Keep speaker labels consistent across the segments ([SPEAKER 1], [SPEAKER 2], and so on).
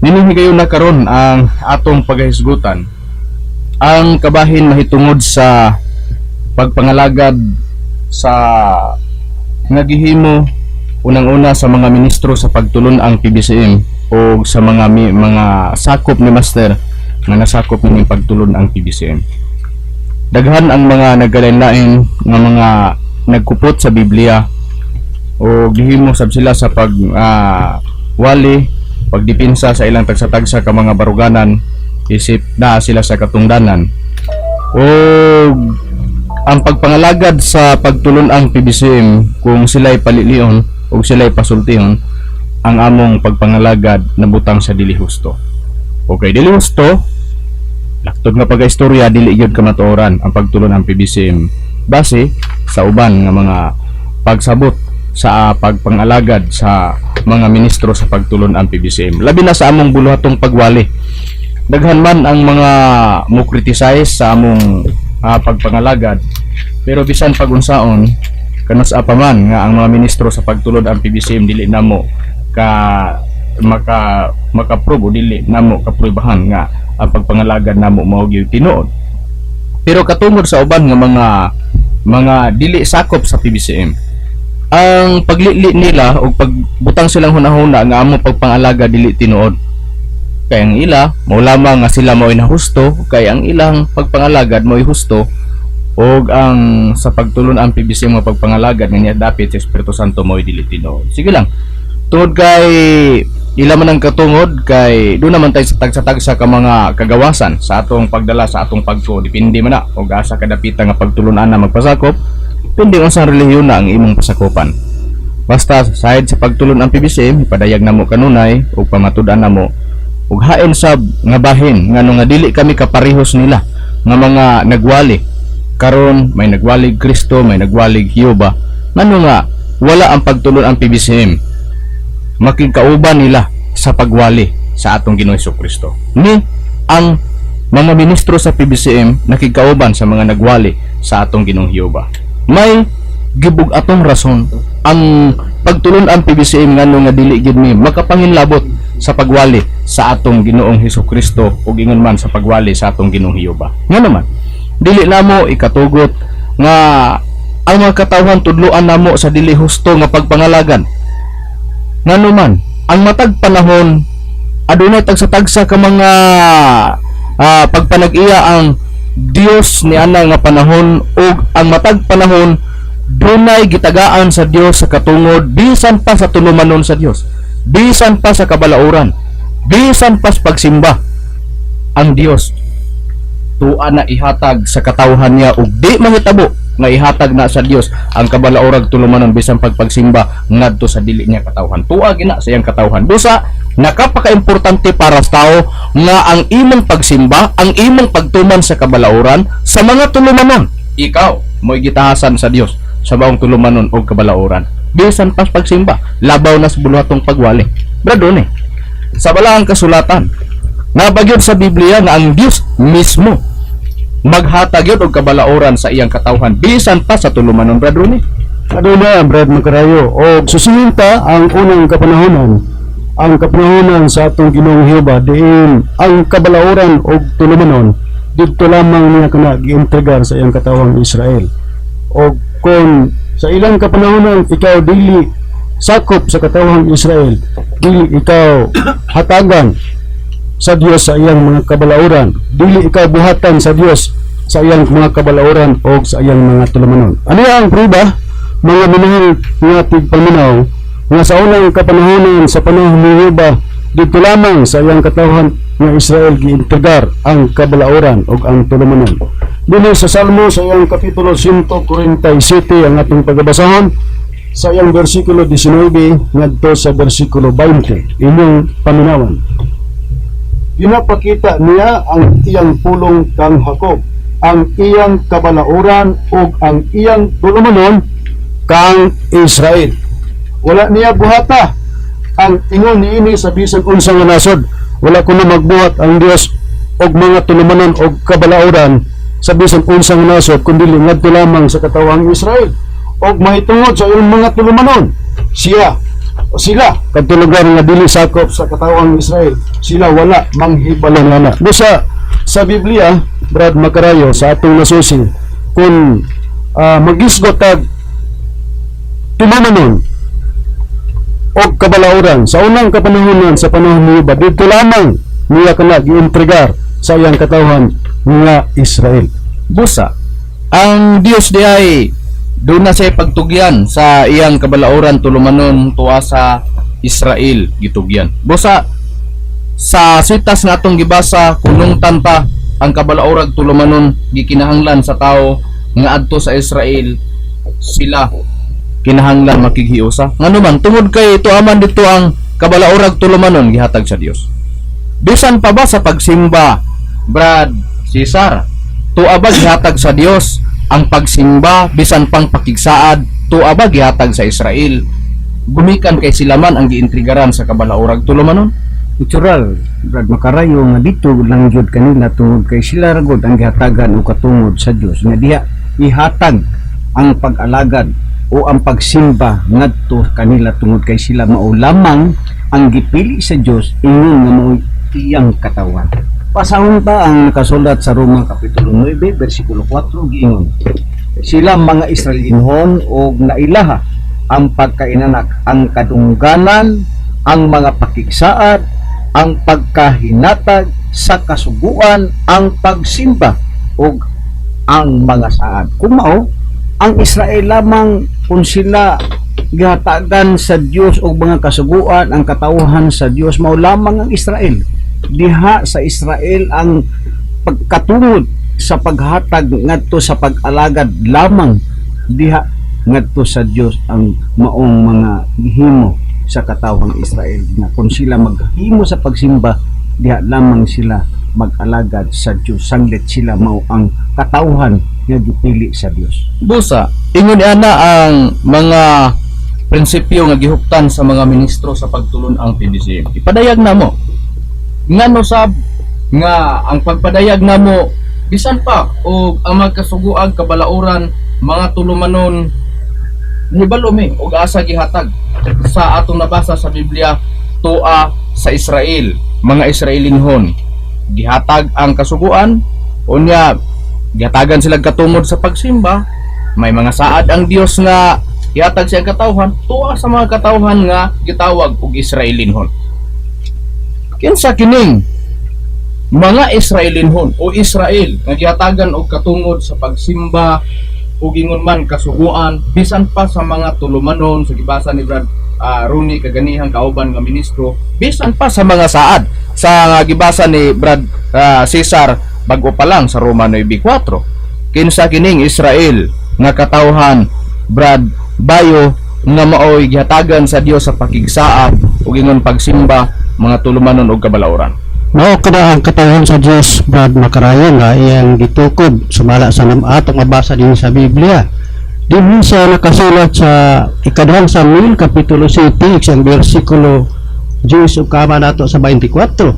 [SPEAKER 1] Nining higayon na karon ang atong pagahisgutan ang kabahin mahitungod sa pagpangalagad sa nga gihimo unang-una sa mga ministro sa pagtulon ang PBCM o sa mga sakop ni Master nga nasakop nining pagtulon ang PBCM. Daghan ang mga nagkalain-lain nga mga nagkupot sa Biblia o gihimo sab sila sa pag wali, pagdipinsa sa ilang tagsa-tagsa ka mga baruganan isip na sila sa katungdanan. O ang pagpangalagad sa pagtulon ang PBCM, kung sila'y palilion o sila'y pasultihon, ang among pagpangalagad nabutang sa dili husto. Okay, dili husto, laktod nga pagkaistorya, dili gyud kamatuoran ang pagtulon ang PBCM base sa uban nga mga pagsabot sa pagpangalagad sa mga ministro sa pagtulon ang PBCM, labi na sa among buluhatong pagwali. Daghan man ang mga mo criticize sa among pagpangalagad, pero bisan pagunsaon, kanus-a pa man nga ang mga ministro sa pagtulod ang PBCM dili namo ka maka maka-prove o dili namo kaprubahan nga ang pagpangalagad namo mao gyud tinuod. Pero katungod sa uban nga mga dili sakop sa PBCM, ang paglili nila o pagbutang silang hunahuna nga among pagpangalagad dili tinuod, kay ang ila mao lamang nga sila mao'y nahusto, kay ang ilang pagpangalagad mao'y husto ug ang sa pagtulon ang PBC mga pagpangalagad nga niya dapit sa Espiritu Santo mao'y dili tinuod. Sige lang, tungod kay ila man ang katungod, kay doon naman tayo sa tagsa-tagsa ka mga kagawasan sa atong pagdala sa atong pagtuo. Depende man na og asa kadapita nga pagtulunan na magpasakop, depende unsang relihiyon na ang imong pasakopan. Basta side sa pagtulon ang PBCM, ipadayag namo kanunay ug pamatud-an namo ug hain sab nga bahin ngano nga dili kami kaparehos nila nga mga nagwali. Karon may nagwalig Kristo, may nagwalig Jehova, ngano nga wala ang pagtulon ang PBCM makigkauban nila sa pagwali sa atong Ginoong Kristo, ni ang mga ministro sa PBCM nakigkauban sa mga nagwali sa atong Ginoong Jehova? May gibug atong rason ang pagtulon ang PBCM ngano nga dili gid mi makapanginlabot sa pagwali sa atong Ginoong Hesus Kristo ug ingon man sa pagwali sa atong Ginoong Jehova. Nga naman dili namo ikatugot nga ang mga katawhan tudloan namo sa dili husto nga pagpangalagan. Ngano man ang matag panahon adunay tagsa-tagsa ka mga pagpanag-iya ang Dios ni ana nga panahon, ug ang matag panahon dunay gitagaan sa Dios sa katungod, bisan pa sa tulumanon sa Dios, bisan pa sa kabalauran, bisan pa sa pagsimba ang Dios tuwa na ihatag sa katawhan niya, ug di mahitabo nga ihatag na sa Dios ang kabalaurag, tulumanon, bisan pagpagsimba ngadto sa dili niya katawhan. Tuwa gina sa iyang katawhan. Busa nakapakaimportante para sa tao nga ang imong pagsimba, ang imong pagtuman sa kabalauran, sa mga tulumanon, ikaw mo'y gitahasan sa Dios sa baong tulumanon og kabalauran, bisan pas pagsimba, labaw na sa buluhatong pagwali. Brado ni sa balaang kasulatan, nabagyod sa Biblia nga ang Dios mismo maghatag yun og kabalauran sa iyang katawhan bisan pa sa tulumanon, Brad Rooney.
[SPEAKER 2] Aduna, Brad Makarayo. Og susihin ta ang unang kapanahonan, ang kapanahonan sa atong Ginoong Jehova diin ang kabalauran og tulumanon didto lamang niya kana gientregar sa iyang katawhang Israel. Og kung sa ilang kapanahonan ikaw dili sakop sa katawhang Israel, dili ikaw hatagan sa Dios sa iyang mga kabalauran, dili ikaw buhatan sa Dios sa iyang mga kabalauran o sa iyang mga tulumanon. Ano ang pruba, mga minahal nga tigpaminaw, nga sa unang kapanahonan, sa panahon ni Jehova, dito lamang sa iyang katawhan nga Israel gientregar ang kabalauran ug ang tulumanon? Dinhi sa Salmo, sa iyang kapitulo 147 ang atong pagabasahon, sa iyang bersikulo 19 ngadto sa bersikulo 20. Inyong paminawan. Ginapakita niya ang iyang pulong kang Jacob, ang iyang kabalauran ug ang iyang tulumanon kang Israel. Wala niya buhata ang ingon niini sa bisan unsa nga nasod. Wala kuno magbuhat ang Dios og mga tulumanon og kabalauran sa bisan unsa nga nasod kundi ngadto lamang sa katawhang Israel. Og mahitungod sa iyang mga tulumanon, siya O sila kadto lugar nga dili sakop sa katawang Israel, sila wala manghibalo niana. Busa sa Biblia, Brad Macarayo, sa atong nasusi, kung magisgot tag tulumanon o kabalauran sa unang kapanahonan, sa panahon ni Jehova, dito lamang niya kana gientregar sa iyang katawhan nga Israel.
[SPEAKER 1] Busa, ang Dios di ay doon na siya pagtugyan sa iyang kabalauran tulumanon tuwa sa Israel gitugyan. Busa, sa sitas nga atong gibasa, kunong tanta ang kabalaurag tulumanon gikinahanglan sa tao nga adto sa Israel, sila kinahanglan makighiusa. Ngano man, tungod kay tuaman dito ang kabalaurag tulumanon gihatag sa Dios. Bisan pa ba sa pagsimba, Brad Cesar, tuwa ba gihatag sa Dios ang pagsimba, bisan pang pakigsaad, tuwa ba gihatag sa Israel? Gumikan kay sila man ang giintrigaran sa kabalaurag tulumanon.
[SPEAKER 3] Natural, Brad Makarayo, nga dito lang gyud kanila tungod kay sila ra gud ang gihatagan og katungod sa Dios nga diha ihatag ang pag-alagad o ang pagsimba ngadto kanila tungod kay sila mao lamang ang gipili sa Dios ingon nga mao iyang katawan. Pasahon ta ang nakasulat sa Roma kapitulo 9 bersikulo 4, giingon sila mga Israelinhon og nailaha ang pagkainanak, ang kadungganan, ang mga pakigsaad, ang pagkahinatag sa kasuguan, ang pagsimba ug ang mga saad. Kung mao, ang Israel lamang kung sila gihatagan sa Dios og mga kasuguan, ang katawhan sa Dios, mao lamang ang Israel. Diha sa Israel ang pagkatungod sa paghatag ngadto sa pag-alagad lamang diha ngadto sa Dios ang maong mga gihimo sa katawhang Israel na kung sila maghimo sa pagsimba, diha lamang sila mag-alagad sa Dios sanglit sila mao ang katawhan nga gipili sa Dios.
[SPEAKER 1] Busa, ingon ana ang mga prinsipyo nga gihuptan sa mga ministro sa pagtulon ang PBCM. Ipadayag namo. Ngano sab nga ang pagpadayag namo bisan pa og ang magkasuguag kabalauran mga tulumanon, nihibalo mi og asa gihatag sa atong nabasa sa Biblia, tua sa Israel, mga Israelinhon gihatag ang kasuguan, unya gihatagan sila katungod sa pagsimba, may mga saad ang Dios nga gihatag sa katawhan tuwa sa mga katawhan nga gitawag og Israelinhon. Kinsa kining mga Israelinhon o Israel nga gihatagan og katungod sa pagsimba ug ingon man kasuguan bisan pa sa mga tulumanon sa gibasa ni Brad Rooney kaganihang kauban nga ministro, bisan pa sa mga saad sa gibasa ni Brad Cesar bag-o pa lang sa Roma 9:4? Kinsa kining Israel nga katawhan, Brad Bayo, nga maoy gihatagan sa Dios sa pakigsaad ug ingon pagsimba, mga tulumanon ug kabalauran?
[SPEAKER 4] Mao kada ang katawhan sa Dios, Brad Makarayo, nga iyang gitukod sumala sa atong mabasa din sa Biblia. Dinhi sa nakasulat sa ikaduhang Samuel kapitulo 7 isang bersikulo 10 ug kama nato sa 24.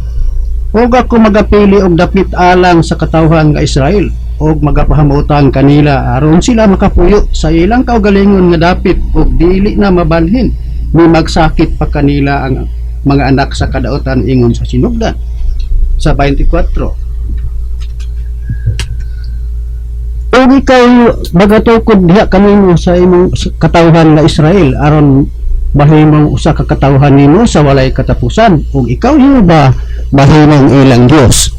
[SPEAKER 4] "Ug ako magapili og dapit alang sa katawhan nga Israel ug magapahamutan kanila aron sila makapuyo sa ilang kaugalingon nga dapit ug dili na mabalhin ni magsakit pa kanila ang mga anak sa kadautan," ingon sa sinugdan sa 24. "Ug ikaw magatukod diha kanimo sa imong katawhan nga Israel aron mahimong usa ka katawhan nimo sa walay katapusan, ug ikaw, Jehova, mahimong ilang Dios."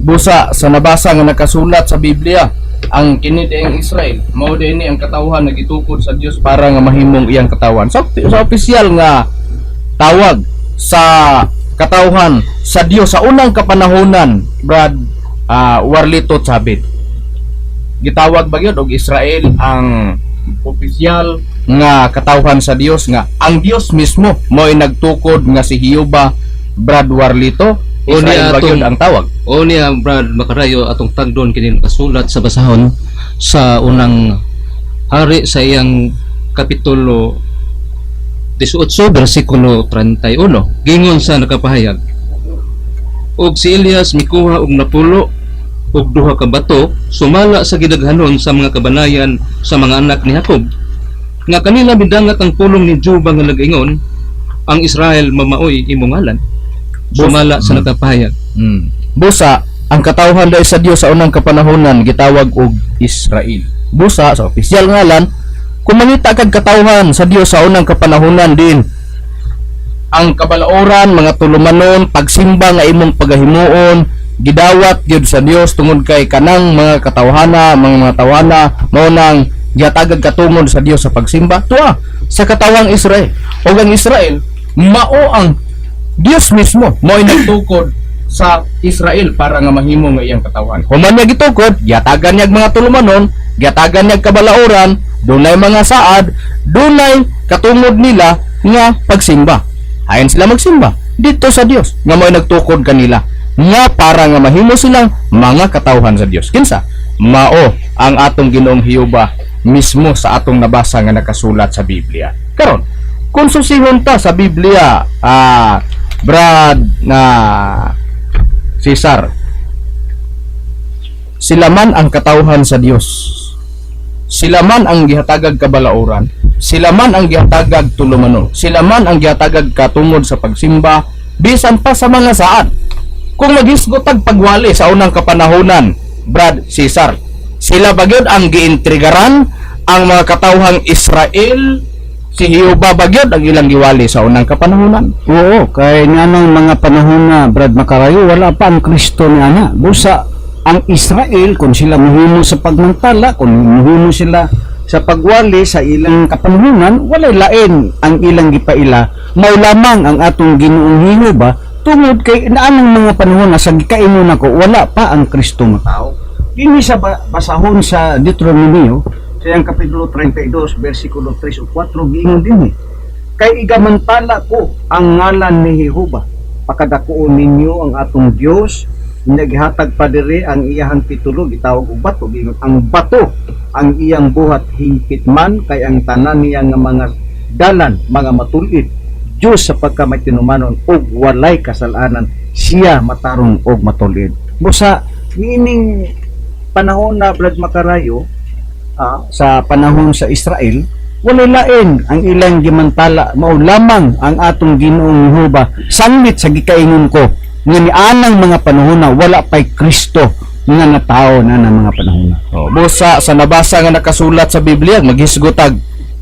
[SPEAKER 1] Busa sa nabasa nga nakasulat sa Biblia, ang kini dieng Israel mao ni ang katawhan nga gitukod sa Dios para nga mahimong iyang katawhan. Sa opisyal nga tawag sa katawhan sa Dios sa unang kapanahonan, Brad Warlito Chabit, gitawag ba gyud og Israel ang opisyal nga katawhan sa Dios nga ang Dios mismo mo'y nagtukod nga si Jehova, Brad Warlito?
[SPEAKER 5] O
[SPEAKER 1] Israel
[SPEAKER 5] niya
[SPEAKER 1] ba gyud ang tawag?
[SPEAKER 5] O niya, Brad Makarayo, atong tagdon kini nakasulat sa basahon sa Unang Hari sa iyang kapitulo 18 bersikulo 31. Gingon sa nakapahayag, "Og si Elias mikuha og 72 ka bato sumala sa gidaghanon sa mga kabanayan sa mga anak ni Jacob Nga kanila midangat ang pulong ni Jehova nga nagaingon, ang Israel mamaoy imong ngalan. Sumala sa nakapahayag.
[SPEAKER 1] Busa, ang katawhan dahil sa Dios sa unang kapanahonan gitawag og Israel. Busa sa opisyal ngalan, kung mangita kag katawhan sa Dios sa unang kapanahonan din, ang kabalaoran, mga tulumanon, pagsimba nga imong pagahimuon, gidawat gyud sa Dios tungod kay kanang mga katawhana, mga tawhana mao nang gihatagag katungod sa Dios sa pagsimba tuwa sa katawang Israel. Ug ang Israel mao ang Dios mismo mao nagtukod sa Israel para nga mahimo nga iyang katawhan. Human niya gitukod, gihatagan niya mga tulumanon, gihatagan niya kabalaoran, dunay mga saad, dunay katungod nila nga pagsimba. Hain sila magsimba dito sa Dios nga mo'y nagtukod kanila nga para nga mahimo silang mga katawhan sa Dios. Kinsa? Mao ang atong Ginoong Hiuba mismo sa atong nabasa nga nakasulat sa Biblia. Karon, kung susihon ta sa Biblia, Brad na Cesar, sila man ang katawhan sa Dios. Sila man ang gihatagag kabalaoran, sila man ang gihatagag tulumanon, sila man ang gihatagag katungod sa pagsimba, bisan pa sa mga saad. Kung maghisgot tag pagwali sa unang kapanahonan, Brad Cesar, sila ba gyud ang giintrigaran ang mga katawhang Israel? Si Jehova ba gyud ang ilang giwali sa unang kapanahonan?
[SPEAKER 3] Oo, kay nganong mga panahon na, Brad Makarayo, wala pa ang Kristo ni ana. Busa ang Israel, kung sila muhimo sa pagmantala, kung muhimo sila sa pagwali sa ilang kapanahonan, walay lain ang ilang gipaila. Mao lamang ang atong Ginoong Jehova tungod kay naanang mga panahon na sa gikaingon nako, wala pa ang Kristo nga tao. Dinhi sa basahon sa Deuteronomio, sa iyang kapitulo 32, versikulo 3 o 4, giingon dinhi, "Kay igamantala ko ang ngalan ni Jehova. Pakadakuon ninyo ang atong Dios." Naghatag pa diri ang iyahang titulo, gitawag og bato. Giingon ang bato, ang iyang buhat hingpit man, kay ang tanan niya nga mga dalan mga matulid. Dios sa pagkamatinumanon ug walay kasalanan, siya matarong og matulid. Busa niining panahon na, Brad Makarayo, sa panahon sa Israel, walay lain ang ilang gimantala, mao lamang ang atong Ginoong Jehova, sanglit sa gikaingon ko nga nianang mga panahon na wala pay Kristo nga natawo na ng mga panahon na.
[SPEAKER 1] Oh, busa sa nabasa nga nakasulat sa Biblia, maghisgotag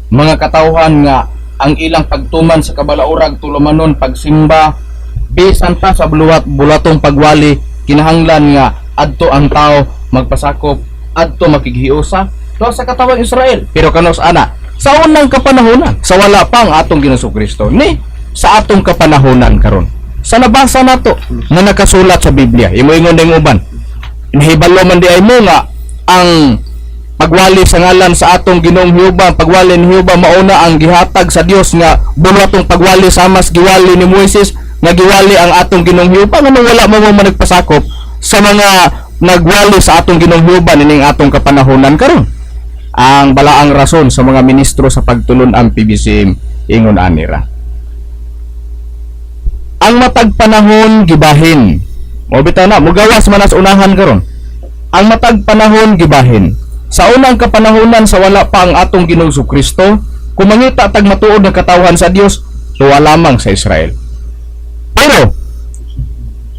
[SPEAKER 1] mga katawhan nga ang ilang pagtuman sa kabalaurag, tulumanon, pagsimba, bisan pa sa buluwat bulatong pagwali, kinahanglan nga adto ang tao magpasakop, adto makighiusa to sa katawang Israel. Pero kanos ana sa unang kapanahonan, sa wala pa ang atong Ginoong Kristo ni sa atong kapanahonan karon, sa nabasa nato nga nakasulat sa Biblia, imo ingon ning uban, nahibalo man di ay mo nga ang pagwali sa ngalan sa atong Ginoong Jehova, ang pagwali ni Jehova mauna ang gihatag sa Dios nga bulatong pagwali sa mas giwali ni Moises nga giwali ang atong Ginoong Jehova. Nganong wala mo mo nagpasakop sa mga nagwali sa atong Ginoong Jehova nining atong kapanahonan karon? Ang balaang rason sa mga ministro sa pagtulon ang PBCM, ingon anira. Ang matag panahon gibahin. Mo bitaw na mugawas man as unahan karon. Ang matag panahon gibahin. Sa unang kapanahonan, sa wala pa ang atong Ginoong Kristo, kung mangita tag matuod nga katawhan sa Dios, tuwa lamang sa Israel. Pero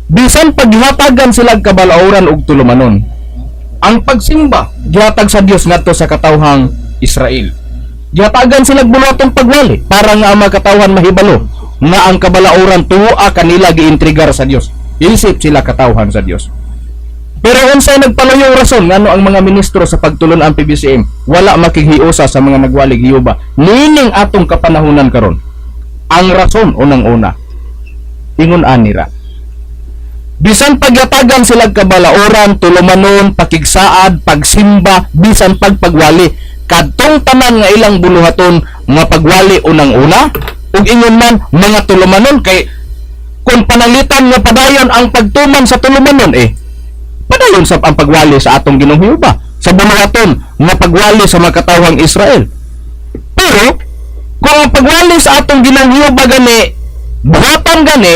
[SPEAKER 1] bisan paghatagan sila kabalauran og tulumanon, ang pagsimba gihatag sa Dios ngadto sa katawhang Israel. Gihatagan sila bulatong pagwali para nga ang mga katawhan mahibalo nga ang kabalauran tuwa kanila giintrigar sa Dios. Isip sila katawhan sa Dios. Pero unsay nagpaluyong rason ngano ang mga ministro sa pagtulon ang PBCM wala makighiusa sa mga nagwalig Jehova nining atong kapanahonan karon? Ang rason, unang-una, ingon anira, bisan pagyatagan sila kabalaoran, tulumanon, pakigsaad, pagsimba, bisan pagpagwali, kadtong tanan nga ilang buluhaton nga pagwali unang-una, ug ingon man mga tulumanon, kay kung pananglitan nga padayon ang pagtuman sa tulumanon, padayon sa ang pagwali sa atong Ginoong Jehova sa buluhaton nga pagwali sa mga katawhang Israel. Pero kung ang pagwali sa atong Ginoong Jehova gani buhatan gani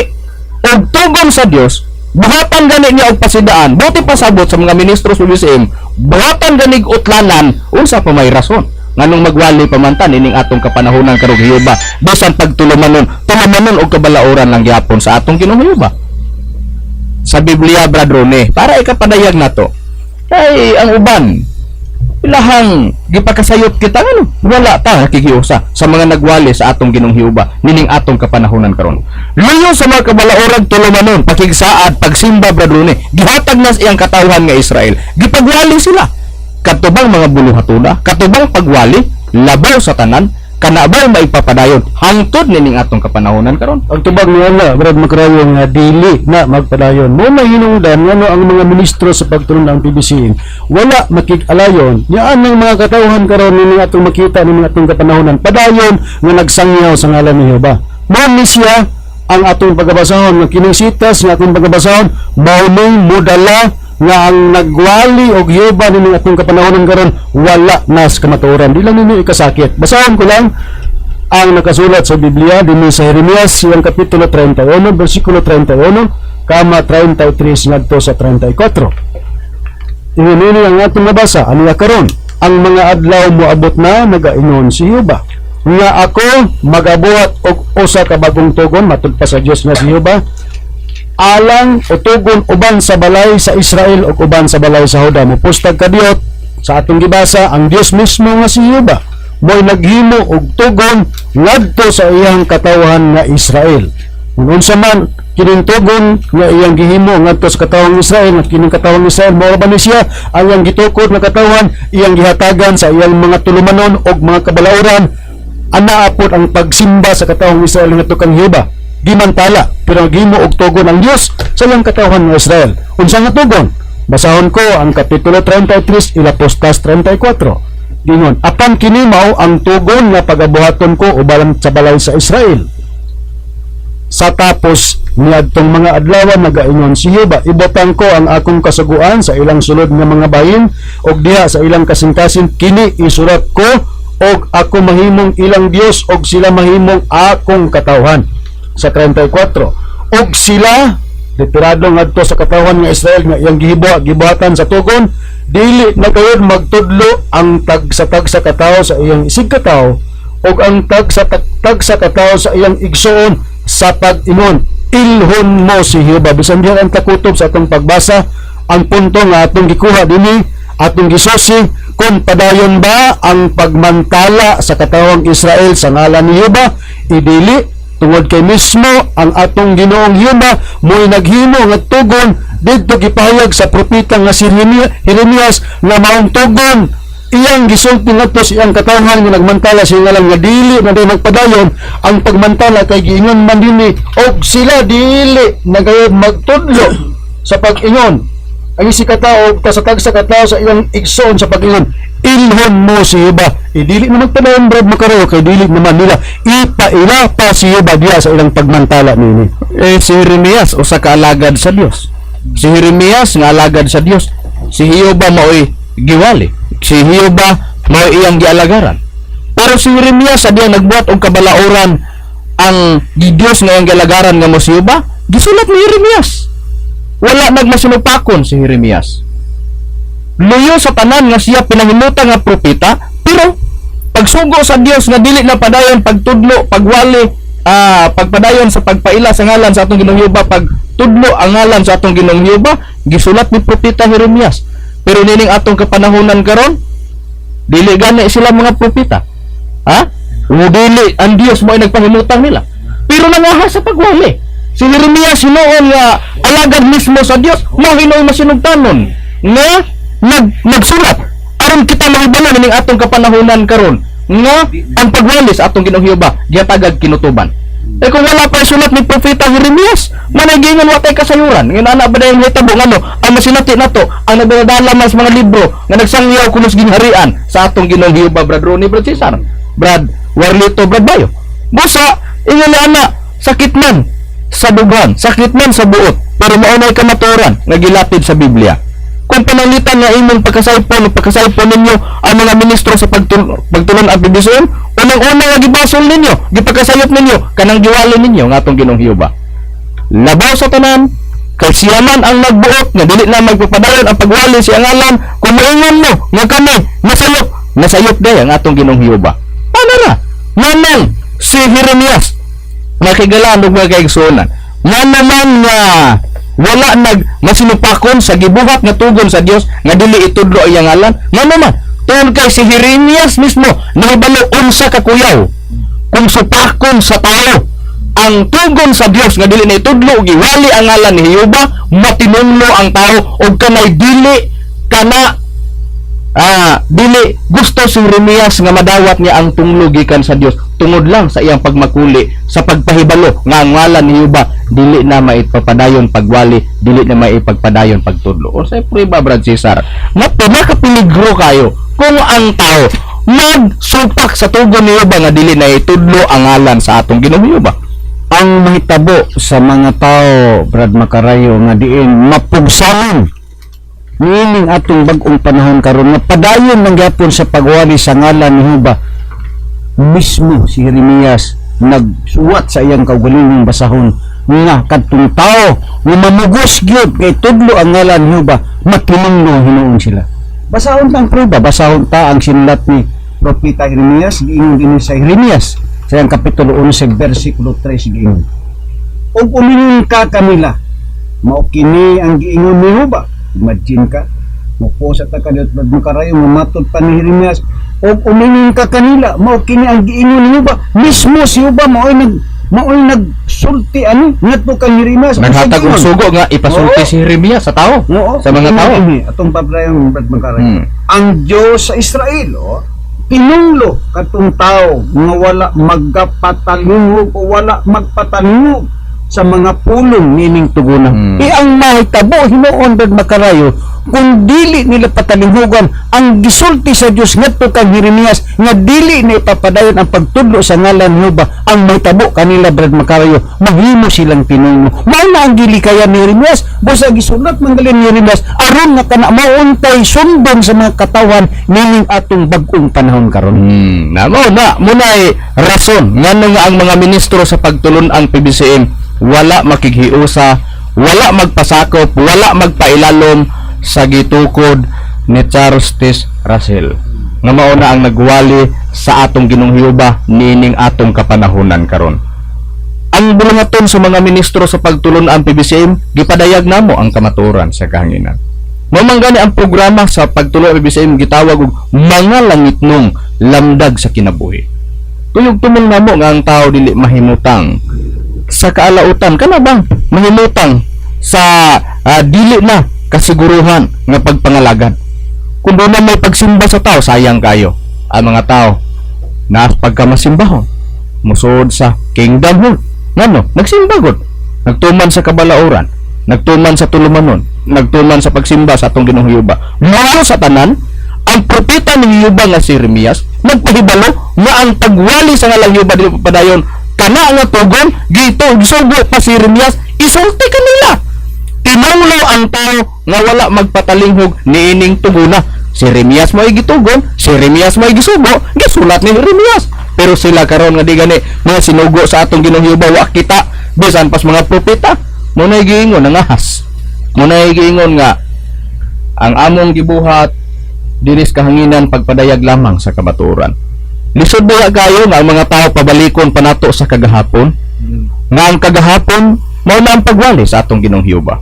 [SPEAKER 1] og tugon sa Dios, buhatan gani niya og pasidaan, buti pasabot sa mga ministro sa UCM, buhatan gani og utlanan, unsa pa may rason Nganong magwali pa man ta nining atong kapanahonan karong Jehova, bisan pagtulumanon, tulumanon og kabalauran lang gyapon sa atong Ginoong Jehova? Sa Biblia, Brad Rone, para ikapadayag nato. Kay ang uban ilahang gipakasayop kita, ano, wala ta nakikiusa sa mga nagwali sa atong Ginoong Jehova nining atong kapanahonan karon. Luyo sa mga kabalaoran, tulumanon, pakigsaad, pagsimba, Brad Rone, gihatag na sa iyang katawhan nga Israel. Gipagwali sila. Katubang mga buluhatuna, katubang pagwali, labaw sa tanan, kana ba maipapadayon hangtod nining atong kapanahonan karon?
[SPEAKER 2] Ang tubag niya na, Brad Makarayo, nga dili na magpadayon. Mo mahinungdan ngano ang mga ministro sa pagtulon ng PBC wala makig-alayon. Nya ang mga katawhan karon nining atong makita ning atong kapanahonan padayon nga nagsangyaw sa ngalan ni Jehova. Mo ni siya ang atong pagabasahon nga kining sitas nga atong pagabasahon mao ning modala nga ang nagwali og Jehova nining atong kapanahonan karon wala na sa kamatuoran. Di lang ninyo ikasakit. Basahon ko lang ang nakasulat sa Biblia dinhi sa Jeremias iyang kapitulo 31 bersikulo 31 kama 33 ngadto sa 34. Ingon nini ang atong nabasa aniya karon: "Ang mga adlaw moabot na, nagaingon si Jehova, nga ako magabuhat og usa ka bagong tugon," matud pa sa Dios nga si Jehova, "alang o tugon uban sa balay sa Israel ug uban sa balay sa Juda." Mupustag kadiyot sa atong gibasa, ang Dios mismo nga si Jehova mo'y naghimo og tugon ngadto sa iyang katawhan nga Israel. Kung unsa man kining tugon nga iyang gihimo ngadto sa katawhang Israel, nga kining katawhang Israel mao ba ni siya ang iyang gitukod nga katawhan, iyang gihatagan sa iyang mga tulumanon og mga kabalauran, anaa pod ang pagsimba sa katawhang Israel ngadto kang Jehova gimantala, pero gihimo og tugon ang Dios sa iyang katawhan nga Israel. Unsa nga tugon? Basahon ko ang kapitulo 33 ilapostas 34. Gingon, "Apan kini mao ang tugon nga pagabuhaton ko uban sa balay sa Israel sa tapos niadtong mga adlaw, nagaingon si Jehova. Ibutang ko ang akong kasuguan sa ilang sulod nga mga bahin ug diha sa ilang kasing-kasing kini isulat ko, og ako mahimong ilang Dios og sila mahimong akong katawhan." Sa 34, og sila, literado ngadto sa katawhan nga Israel nga iyang gibuhatan sa tugon, "dili na gayud magtudlo ang tag sa tagsa katawo sa iyang isig katawo ug ang tag sa tagsa katawo sa iyang igsuon sa pag-ingon, 'Ilhon mo si Jehova.'" Bisan diha ang takutob sa atong pagbasa, ang punto nga atong gikuha dinhi, atong gisusi kung padayon ba ang pagmantala sa katawang Israel sa ngalan ni Jehova, idili, tungod kay mismo ang atong Ginoong Jehova mo'y naghimo nga tugon didto gipahayag sa propeta nga si Jeremias nga maong tugon iyang gisulti ngadto sa iyang katawhan nga nagmantala sa ngalan, nga dili na day magpadayon ang pagmantala, kay giingon man dinhi, og sila dili na gayud magtudlo sa pag-ingon ang isi katao ta sa tagsa katao sa iyang igsoon sa pag-ingon, 'Ilhon mo si Jehova.' Dili na magpadayon, Brad Makarayo, kay dili naman nila ipaila pa si Jehova diha sa ilang pagmantala nini.
[SPEAKER 1] Eh, si Jeremias usa ka alagad sa Dios. Si Jeremias nga alagad sa Dios. Si Jehova mao'y giwali. Si Jehova mao'y iyang gialagaran. Pero si Jeremias sa diya nagbuhat og kabalauran ang gi Dios nga iyang gialagaran nga mo si Jehova, gisulat ni Jeremias. Wala nagmasinupakon si Jeremias. Luyo sa tanan nga siya pinahimutan nga propeta, pero pagsugo sa Dios nga dili na padayon pagtudlo, pagwali, pagpadayon sa pagpaila sa ngalan sa atong Ginoong Jehova, pagtudlo ang ngalan sa atong Ginoong Jehova, gisulat ni propeta Jeremias. Pero nining atong kapanahonan karon, dili gani sila mga propeta. Ha? O dili ang Dios mo ay nagpahimutang nila. Pero nangaha sa pagwali. Si Jeremias hinuon nga alagad mismo sa Dios, mao hinuon masinugtanon nga nagsulat aron kita mahibalo nining atong kapanahonan karon nga ang pagwali sa atong Ginoong Jehova gihatagag kinutuban. Eh kung wala pa sulat ni Propeta Jeremias, managingon wa tay kasayuran. Ngayon ana ba dayong hitabo ngano ang masinati nato ang nagdadala mas mga libro nga nagsangyaw kunos gingharian sa atong Ginoong Jehova, Brad Ronnie, Brad Cesar, Brad Warlito, Brad Bayo. Busa ingon na ana, sakit man sa dughan, sakit man sa buot, pero mao nay kamatuoran nga gilatid sa Biblia. Kung pananglitan nga imong pagkasaipon o pagkasaipon ninyo ang mga ministro sa pagtulon at bibisuon, unang-una nga gibasol ninyo, gipagkasayop ninyo, kanang giwali ninyo nga atong Ginoong Jehova. Labaw sa tanan, kay siya man ang nagbuot nga dili na magpapadayon ang pagwali sa ngalan, kung moingon mo nga kami nasayop Nasayop day ang atong Ginoong Jehova. Paano na? Manang si Jeremias makigalan og mga kaigsuonan, nga naman nga wala nag masinupakon sa gibuhat nga tugon sa Dios nga dili itudlo ang iyang ngalan. Nga naman tungod kay si Jeremias mismo nahibalo unsa ka kuyaw kung supakon sa tao ang tugon sa Dios nga dili na itudlo ug giwali ang ngalan ni Jehova, matinunglo ang tao og kanay dili kana dili gusto si Jeremias nga madawat niya ang tunglo gikan sa Dios tungod lang sa iyang pagmakuli sa pagpahibalo nga ang ngalan ni Jehova dili na maipapadayon pagwali, dili na maipagpadayon pagtudlo. Unsay prueba, Brad Cesar, nga pinakapeligro kayo kung ang tao magsupak sa tugon ni Jehova nga dili na itudlo ang ngalan sa atong Ginoong Jehova?
[SPEAKER 3] Ang mahitabo sa mga tao, Brad Makarayo, nga diin mapugsanon niining atong bag-ong panahon karon nga padayon man gyapon sa pagwali sa ngalan ni Jehova, mismo si Jeremias nagsuwat sa iyang kaugalingong basahon nga kadtong tao nga mamugos gyud kay tudlo ang ngalan ni Jehova, matinungno hinuon sila. Basahon ta ang prueba, basahon ta ang sinulat ni Propeta Jeremias. Giingon dinhi sa Jeremias sa iyang kapitulo 11 bersikulo 3, giingon, "Ug umingon ka kanila, mao kini ang giingon ni Jehova." Imagine ka, mupo sa ta kadiyot, Brad Makarayo, nga matod pa ni Jeremias, "Ug umingon ka kanila, mao kini ang giingon ni Jehova." Mismo si Jehova mao'y nagsulti ani ngadto kang Jeremias.
[SPEAKER 1] Naghatag og sugo nga ipasulti si Jeremias sa tao, sa mga tao.
[SPEAKER 3] Ini, atong pabrayong, Brad Makarayo. Ang Diyos sa Israel, oh, tinunglo katong tao nga wala magpatalingog o wala magpatalingog sa mga pulong nining tugunan. Eh ang mahitabo hinuon, Brad Makarayo, kung dili nila patalinghugan ang gisulti sa Dios ngadto kang Jeremias nga dili na ipapadayon ang pagtudlo sa ngalan ni Jehova, ang mahitabo kanila, Brad Makarayo, mahimo silang tinunglo. Mao na ang gilikayan ni Jeremias, busa gisulat man gali ni Jeremias aron nga kana mauntay sundon sa mga katawan nining atong bag-ong panahon karon.
[SPEAKER 1] Na mo na munay rason ngano nga ang mga ministro sa pagtulon-ang PBCM wala makighiusa, wala magpasakop, wala magpailalom sa gitukod ni Charles Taze Russell. Nga mao na ang nagwali sa atong Ginoong Jehova niining atong kapanahonan karon. Ang bulungaton sa mga ministro sa pagtulon-ang PBCM, gipadayag namo ang kamatuoran sa kahanginan. Mao man gani ang programa sa pagtulon ang PBCM gitawag og mga langitnong lamdag sa kinabuhi. Tuyog tumong namo nga ang tao dili mahimutang sa kaalautan, kana bang mahimutang sa dili na kasiguruhan nga pagpangalagad. Kung doon na may pagsimba sa tao, sayang kayo. Ang mga tao na pagkamasimbahon musuod sa Kingdom Hall. Ngano? Nagsimba gud. Nagtuman sa kabalauran, nagtuman sa tulumanon, nagtuman sa pagsimba sa atong Ginoong Jehova. Mao sa tanan, ang propeta ni Jehova nga si Jeremias nagpahibalo nga ang pagwali sa ngalang Jehova dili padayon, kana nga tugon gito gisugo pa si Jeremias isulti kanila. Tinunglo ang tao nga wala magpatalinghog niining tuguna. Si Jeremias mo'y gitugon, si Jeremias mo'y gisugo, gisulat ni Jeremias. Pero sila karon nga di gani mga sinugo sa atong Ginoong Jehova, wa kita bisan pas mga propeta. Mo nay giingon nga ahas. Mo nay giingon nga ang among gibuhat diri sa kahanginan pagpadayag lamang sa kamatuoran. Lisod ba kayo nga ang mga tao pabalikon pa nato sa kagahapon? Nga ang kagahapon mao na ang pagwali sa atong Ginoong Jehova.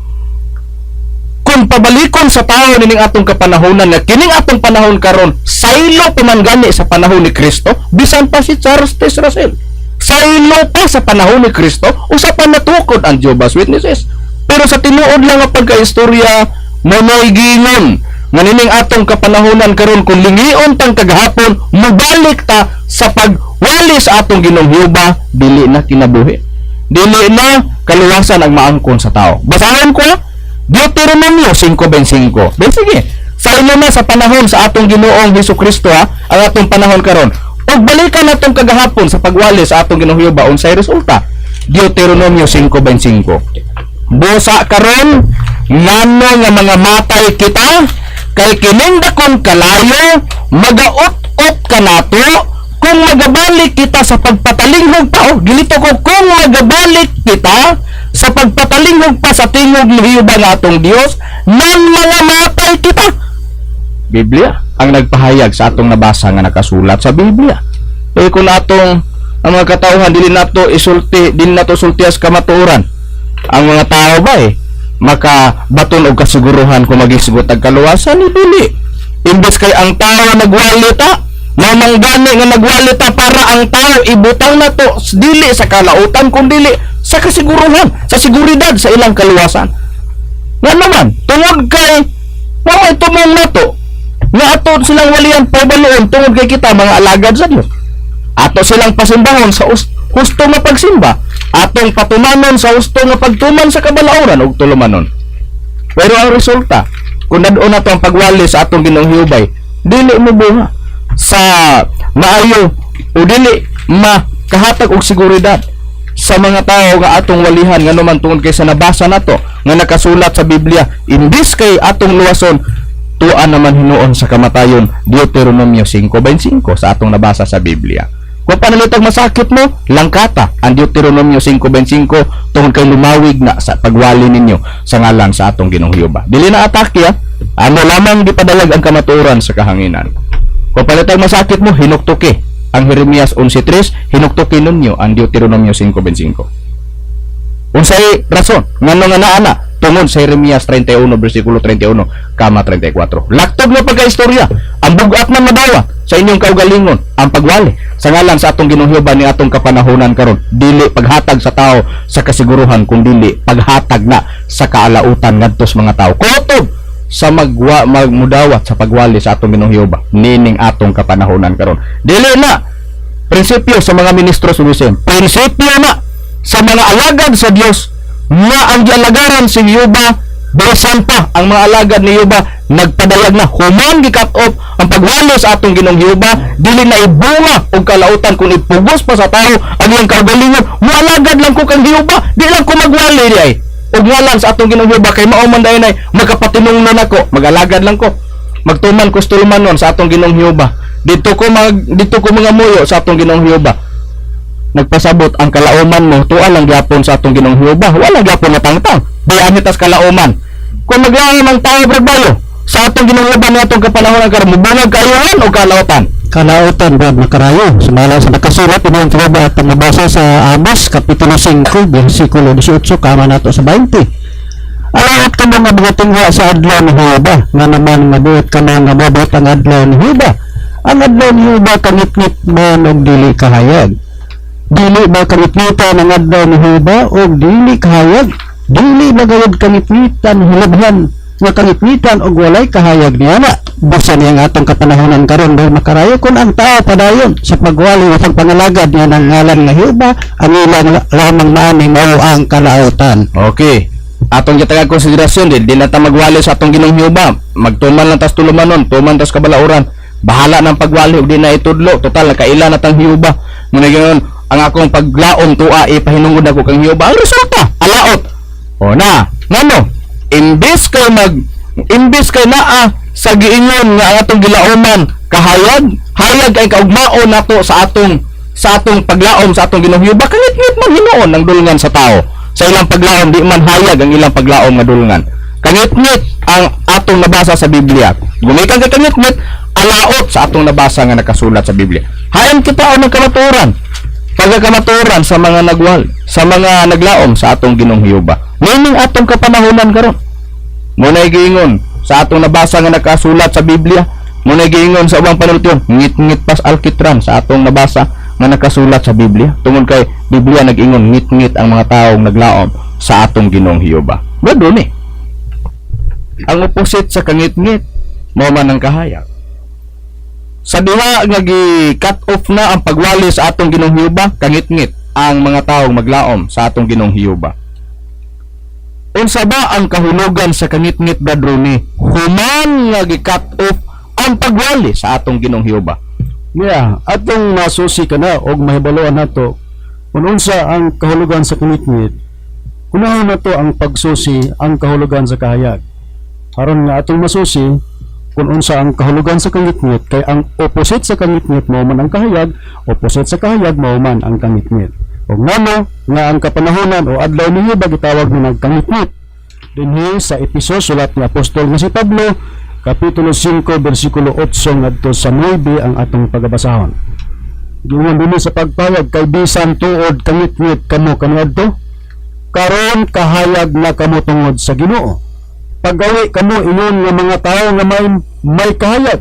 [SPEAKER 1] Kung pabalikon sa tao nining atong kapanahonan nga kining atong panahon karon saylo pa man gani sa panahon ni Kristo, bisan pa si Charles Taze Russell saylo pa sa panahon ni Kristo, usa pa natukod ang Jehovah's Witnesses. Pero sa tinuod lang nga pagkaistorya, monoy giingon nga nining atong kapanahonan karon kung lingion tang kagahapon, mobalik ta sa pagwali sa atong Ginoong Jehova, dili na kinabuhi, dili na kaluwasan ang maangkon sa tao. Basahan ko Deuteronomio 5:25. Ben sige. Saylo na sa panahon sa atong Ginoong Hesus Kristo ha, ang atong panahon karon. Ug balikan natong kagahapon sa pagwali sa atong Ginoong Jehova, unsay resulta? Deuteronomio 5:25. "Busa karon ngano nga mga matay kita kay kining dakong kalayo magaut-ot kanato kung magabalik kita sa pagpatalinghog pa." Oh, gilito ko, kung magabalik kita sa pagpatalinghog pa sa tingog ni Jehova nga atong Dios, nan mga matay kita. Biblia ang nagpahayag sa atong nabasa nga nakasulat sa Biblia. Eh kung atong ang mga katawhan dili nato isulti, dili nato sultias kamatuoran. Ang mga tao ba eh makabaton og kasiguruhan kung magisgot ang kaluwasan ni dili. Imbes kay ang tao nagwali ta, mamanggani nga nagwali ta para ang tao ibutang nato dili sa kalautan kun dili sa kasiguruhan, sa seguridad sa ilang kaluwasan. Nga naman, tungod kay wa may tumong nato nga ato silang walian pabaloon tungod kay kita mga alagad sa Dios. Ato silang pasimbahon sa husto nga pagsimba, atong patumanon sa husto nga pagtuman sa kabalauran ug tulumanon. Pero ang resulta, kung dad-on nato ang pagwali sa atong Ginoong Hiyubay, dili mo bunga sa maayo o dili makahatag og seguridad sa mga tao nga atong walihan, nga naman tungod kay sa nabasa nato nga nakasulat sa Biblia, imbis kay atong luwason, tuan naman hinuon sa kamatayon, Deuteronomio 5:25 sa atong nabasa sa Biblia. Kung panalitag masakit mo, langkata ang Deuteronomio 5:25 tungod kay lumawig na sa pagwali ninyo sa ngalan sa atong Ginoong Jehova. Dili na atake ha. Ano lamang gipadayag ang kamatuoran sa kahanginan. Kung panalitag masakit mo, hinuktuki ang Jeremias 11:3, hinuktuki ninyo ang Deuteronomio 5:25. Unsay rason ngano nga naa na? Tungod sa Jeremias 31 bersikulo 31 kama 34. Laktog mo pagkaistorya, ang bugat man madawa sa inyong kaugalingon, ang pagwali sa ngalan sa atong Ginoong Jehova ni atong kapanahonan karon, dili paghatag sa tao sa kasiguruhan kun dili paghatag na sa kaalautan ngadto sa mga tao. Kutob sa magwa magmudawat sa pagwali sa atong Ginoong Jehova nining atong kapanahonan karon. Dili na prinsipyo sa mga ministro sa wisdom, prinsipyo na sa mga alagad sa Dios nga ang gialagaran si Jehova. Bisan pa ang mga alagad ni Jehova nagpadayag na human gi-cut off ang pagwali sa atong Ginoong Jehova, dili na ibunga og kalautan kun ipugos pa sa tao ang iyang kaugalingon. Moalagad lang ko kang Jehova, di lang ko magwali di ay og ngalan sa atong Ginoong Jehova kay mao man dayon ay magkapatinungnon ako, magalagad lang ko, magtuman ko sa tulumanon sa atong Ginoong Jehova, dito ko mga muyo sa atong Ginoong Jehova. Nagpasabot ang kalauman mo tuwa lang gyapon sa atong Ginoong Jehova, wala gyapon nga tangtang bayani tas kalauman. Kung maglaom ang tao, brad, sa atong Ginoong Jehova ni atong kapanahon karon, mubungag kaayohan o kalautan?
[SPEAKER 4] Kalautan, Brad Makarayo. Sumala sa nakasulat ini ang troba at mabasa sa Amos, Kapitulo 5, versikulo 18, kama nato sa 20. Alaot ka mga mga tingwa sa adlaw ni Jehova, nga naman mabuot ka mga mabot ang adlaw ni Jehova. Ang adlaw ni Jehova kangitngit man og dili kahayag. Dili ba kangitngitan ang adlaw ni Jehova og dili kahayag? Dili ba gayud kangitngitan hilabhan nga kangitngitan og walay kahayag niya na? Basta niya ang atong kapanahonan karon, dahil makarayo kung ang tao padayon sa pagwali o pagpangalagad niya ng ngalan nga Jehova, ang ilang lamang maani mao ang kalautan.
[SPEAKER 1] Okay. Atong gitagag konsiderasyon din, di na ta magwali sa atong Ginoong Jehova. Magtuman lang tas tulumanon, tuman tas kabalauran. Bahala ng pagwali ug di na itudlo. Total nakaila na tang Jehova. Muna ganon, ang akong paglaom tuwa ipahinungod ako kang Jehova. Ang resulta, alaot. O na, ngano? Imbes kay naa sa giingon nga ang atong gilauman kahayag, hayag kay kaugmaon nato sa atong paglaom sa atong Ginoong Jehova, kangitngit man hinuon ang dulngan sa tao. Sa ilang paglaom, di man hayag ang ilang paglaom nga dulngan. Kangitngit ang atong nabasa sa Biblia. Gumikan kay kangitngit, alaot sa atong nabasa nga nakasulat sa Biblia. Hayan kita ang kamatuoran. Pagkakamatuoran sa mga nagwal, sa mga naglaom sa atong Ginoong Jehova. Meaning atong kapanahonan karon. Muna'y giingon sa atong nabasa nga nakasulat sa Biblia. Muna'y giingon sa ubang panultion, ngit-ngit pas alkitran sa atong nabasa nga nakasulat sa Biblia. Tungod kay Biblia nag-ingon ngit-ngit ang mga taong naglaom sa atong Ginoong Jehova. Gado ni. Ang opposite sa kangit-ngit, mao man ang kahayag. Sa diha nga gi-cut off na ang pagwali sa atong Ginoong Jehova, kangit-ngit ang mga taong maglaom sa atong Ginoong Jehova. Unsa ba ang kahulugan sa kangitngit, Brad Rooney? Human nga gi-cut off ang pagwali sa atong Ginoong Jehova.
[SPEAKER 2] Yeah, atong masusi ka na og mahibaluan nato kung unsa ang kahulugan sa kangitngit. Unahon nato ang pagsusi ang kahulugan sa kahayag. Aron nga atong masusi kung unsa ang kahulugan sa kangitngit, kay ang opposite sa kangitngit mao man ang kahayag, opposite sa kahayag mao man ang kangitngit. Og ngano nga ang kapanahonan o adlaw ni Jehova gitawag ni nagkangitngit? Dinhi sa Episo, sulat ni apostol nga si Pablo. Kapitulo 5, versikulo 8 ngadto sa 9 ang atong pagabasahon. Giingon dinhi sa pagpayag, kay bisan tuod kangitngit kamo kaniadto, karon kahayag na kamo tungod sa Ginoo. Pagawi kamo ingon nga mga tao nga may kahayag,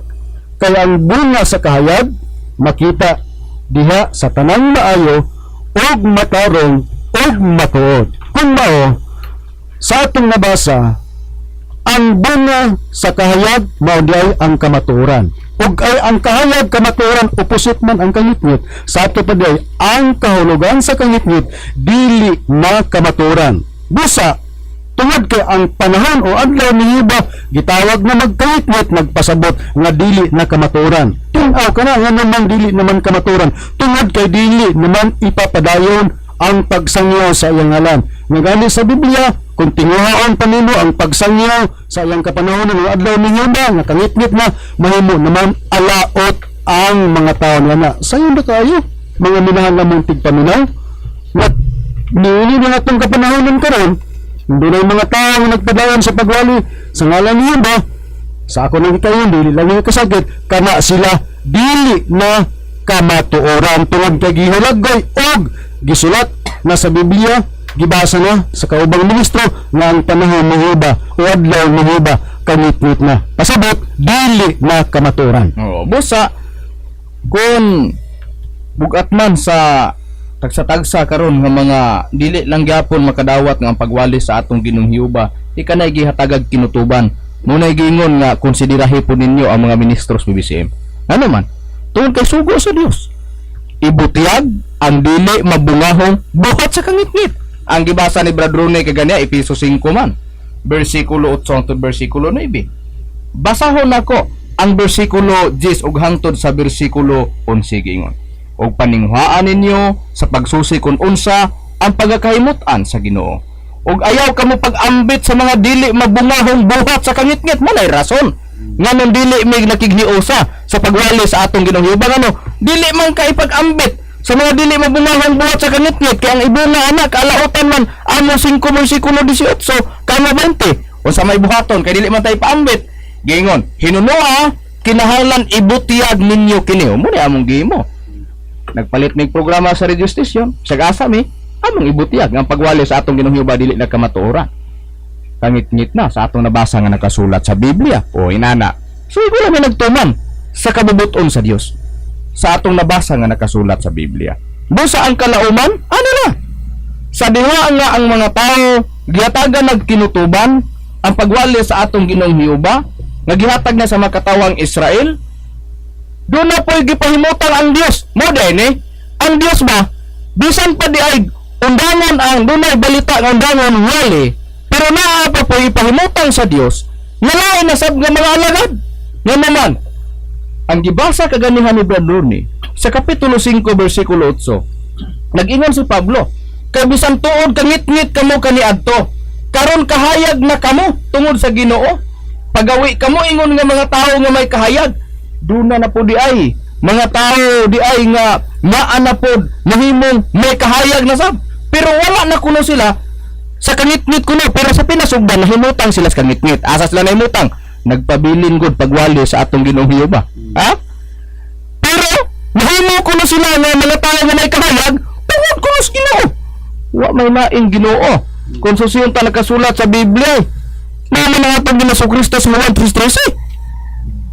[SPEAKER 2] kay ang bunga sa kahayag makita diha sa tanang maayo ug matarong ug matuod. Kung mao sa atong nabasa, ang bunga sa kahayag mao diay ang kamatuoran. Ug ay ang kahayag, kamatuoran, opposite man ang kangitngit. Sa ato pa diay, ang kahulugan sa kangitngit dili na kamatuoran. Busa tungod kay ang panahon o adlaw ni Hiba gitawag na magkangitngit, nagpasabot nga dili na kamatuoran. Tun-aw kana nga naman dili naman kamatuoran tungod kay dili naman ipapadayon ang pagsangyaw sa iyang ngalan. Nga gani sa Biblia, kung tinguhaon pa nimo ang pagsangyaw sa iyang kapanahon ng adlaw ni Hiba nga kangitngit na, mahimo naman alaot ang mga tao niya na. Sayon na kaayo, mga minahal namong tigpaminaw, nga niini na atong kapanahonan karon, hindi na yung mga tao nga nagpadayon sa pagwali sa ngalan ni Hiba. Sa ako nang ikayon, dili lang yung kasakit kana sila, dili na kamatuoran tungod kay gihulaggoy og gisulat na sa Biblia, gibasa na sa kaubang ministro nga ang panahon ni Hiba o adlaw ni Hiba kangitngit na. Pasabot, dili na kamatuoran.
[SPEAKER 1] Oo, busa kung bugat man sa tagsa-tagsa karon nga mga dili lang gyapon makadawat nga ang pagwali sa atong Ginoong Hiuba ikanay gihatagag kinutuban, munay giingon nga konsiderahi po ninyo ang mga ministro sa BBCM. Ano man, tungod kay sugo sa Dios, ibutiyag ang dili mabungahong buhat sa kangitngit. Ang gibasa ni Brad Rune kaganiya, Epeso 5 man, versikulo 8 hangtod versikulo 9. Basahon nako ang bersikulo 10 ug hangtod sa bersikulo 11. Giingon, "Og paninghuaan ninyo sa pagsusi kung unsa ang pagkakahimut-an sa Ginoo. Ug ayaw kamo pag-ambit sa mga dili mabungahong buhat sa kangitngit." Manay rason nganong dili may nakighiusa sa pagwali sa atong Ginoong Hiuba, ano, dili man ka ipag-ambit sa mga dili mabungahong buhat sa kangitngit, kay ang ibunga anak kalautan man, amo 5 versikulo 18 kamo 20. Unsa may buhaton kay dili man tayo paambit? Giingon, "Hinunoa kinahanglan ibutiyag ninyo kini." Mo ni among gihimo, nagpalit mig programa sa radio station sa asa mi among ibutiyag ang pagwali sa atong Ginoong Hiuba dili na kamatuoran, kangitngit na sa atong nabasa nga nakasulat sa Biblia o inana. So wala may nagtuman sa kabubuton sa Dios sa atong nabasa nga nakasulat sa Biblia. Busa ang kalauman, ano na sa diha nga ang mga tao gihatagan nagkinutuban ang pagwali sa atong Ginoong Hiuba nga gihatag na sa makatawang Israel, doon na po'y gipahimutang ang Dios mo din eh. Ang Dios ba, bisan pa di ay undangon ang dunay balita nga undangon wali, pero naa pa po'y ipahimutang sa Dios nga lain na sab nga mga alagad. Nga naman ang gibasa kaganihan ni Brad Rooney sa kapitulo 5 versikulo 8, nag-ingon si Pablo, "Kay bisan tuod kangitngit kamo kaniadto, karon kahayag na kamo tungod sa Ginoo. Pagawi kamo ingon nga mga tao nga may kahayag." Duna na po di ay mga tao di ay nga naa na pod nahimong may kahayag na sab, pero wala na kuno sila sa kangitngit kuno. Pero sa pinasugdan, nahimutang sila sa kangitngit. Asa sila nahimutang? Nagpabilin gud pagwali sa atong Ginoong Hiuba, ha? Pero nahimo kuno sila nga mga tao nga may kahayag tungod kuno sa Ginoo. Wa may laing Ginoo kung susiyon ta nakasulat sa Biblia. Mao man ang atong Ginoo Kristo sa Juan 3:13.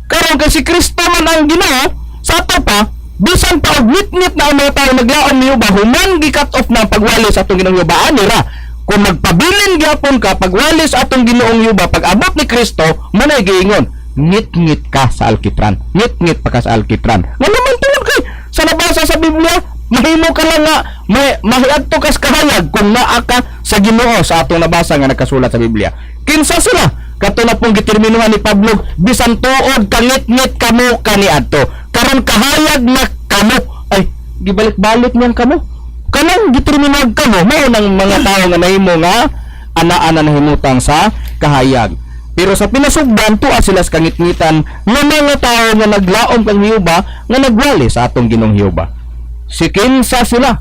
[SPEAKER 1] Karon kay si Kristo man ang Ginoo sa ato pa, bisan pa og ngit-ngit na ang mga tao naglaom niyo ba, human gi-cut off na ang pagwali sa atong Ginoong Hiuba, ani ra kung magpabilin gyapon ka pagwali sa atong Ginoong Hiuba, pag abot ni Kristo, manay giingon, ngit-ngit ka sa alkitran, ngit-ngit pa ka sa alkitran. Nga naman, tungod kay sa nabasa sa Biblia, mahimo ka lang nga may mahiadto kas kahayag kung naa ka sa Ginoo sa atong nabasa nga nakasulat sa Biblia. Kinsa sila kato na pong giterminuhan ni Pablo, "Bisan tuod kangit-ngit kamo kaniadto, karon kahayag na kamo"? Ay, gibalik-balik niyan kamo, kanang giterminuhan kamo, mao nang mga tao nga nahimo nga ana-ana nahimutang sa kahayag, pero sa pinasugdan tuwa sila sa kangitngitan nga mga tao nga naglaom kang Hiuba, nga nagwali sa atong Ginoong Hiuba. Si kinsa sila,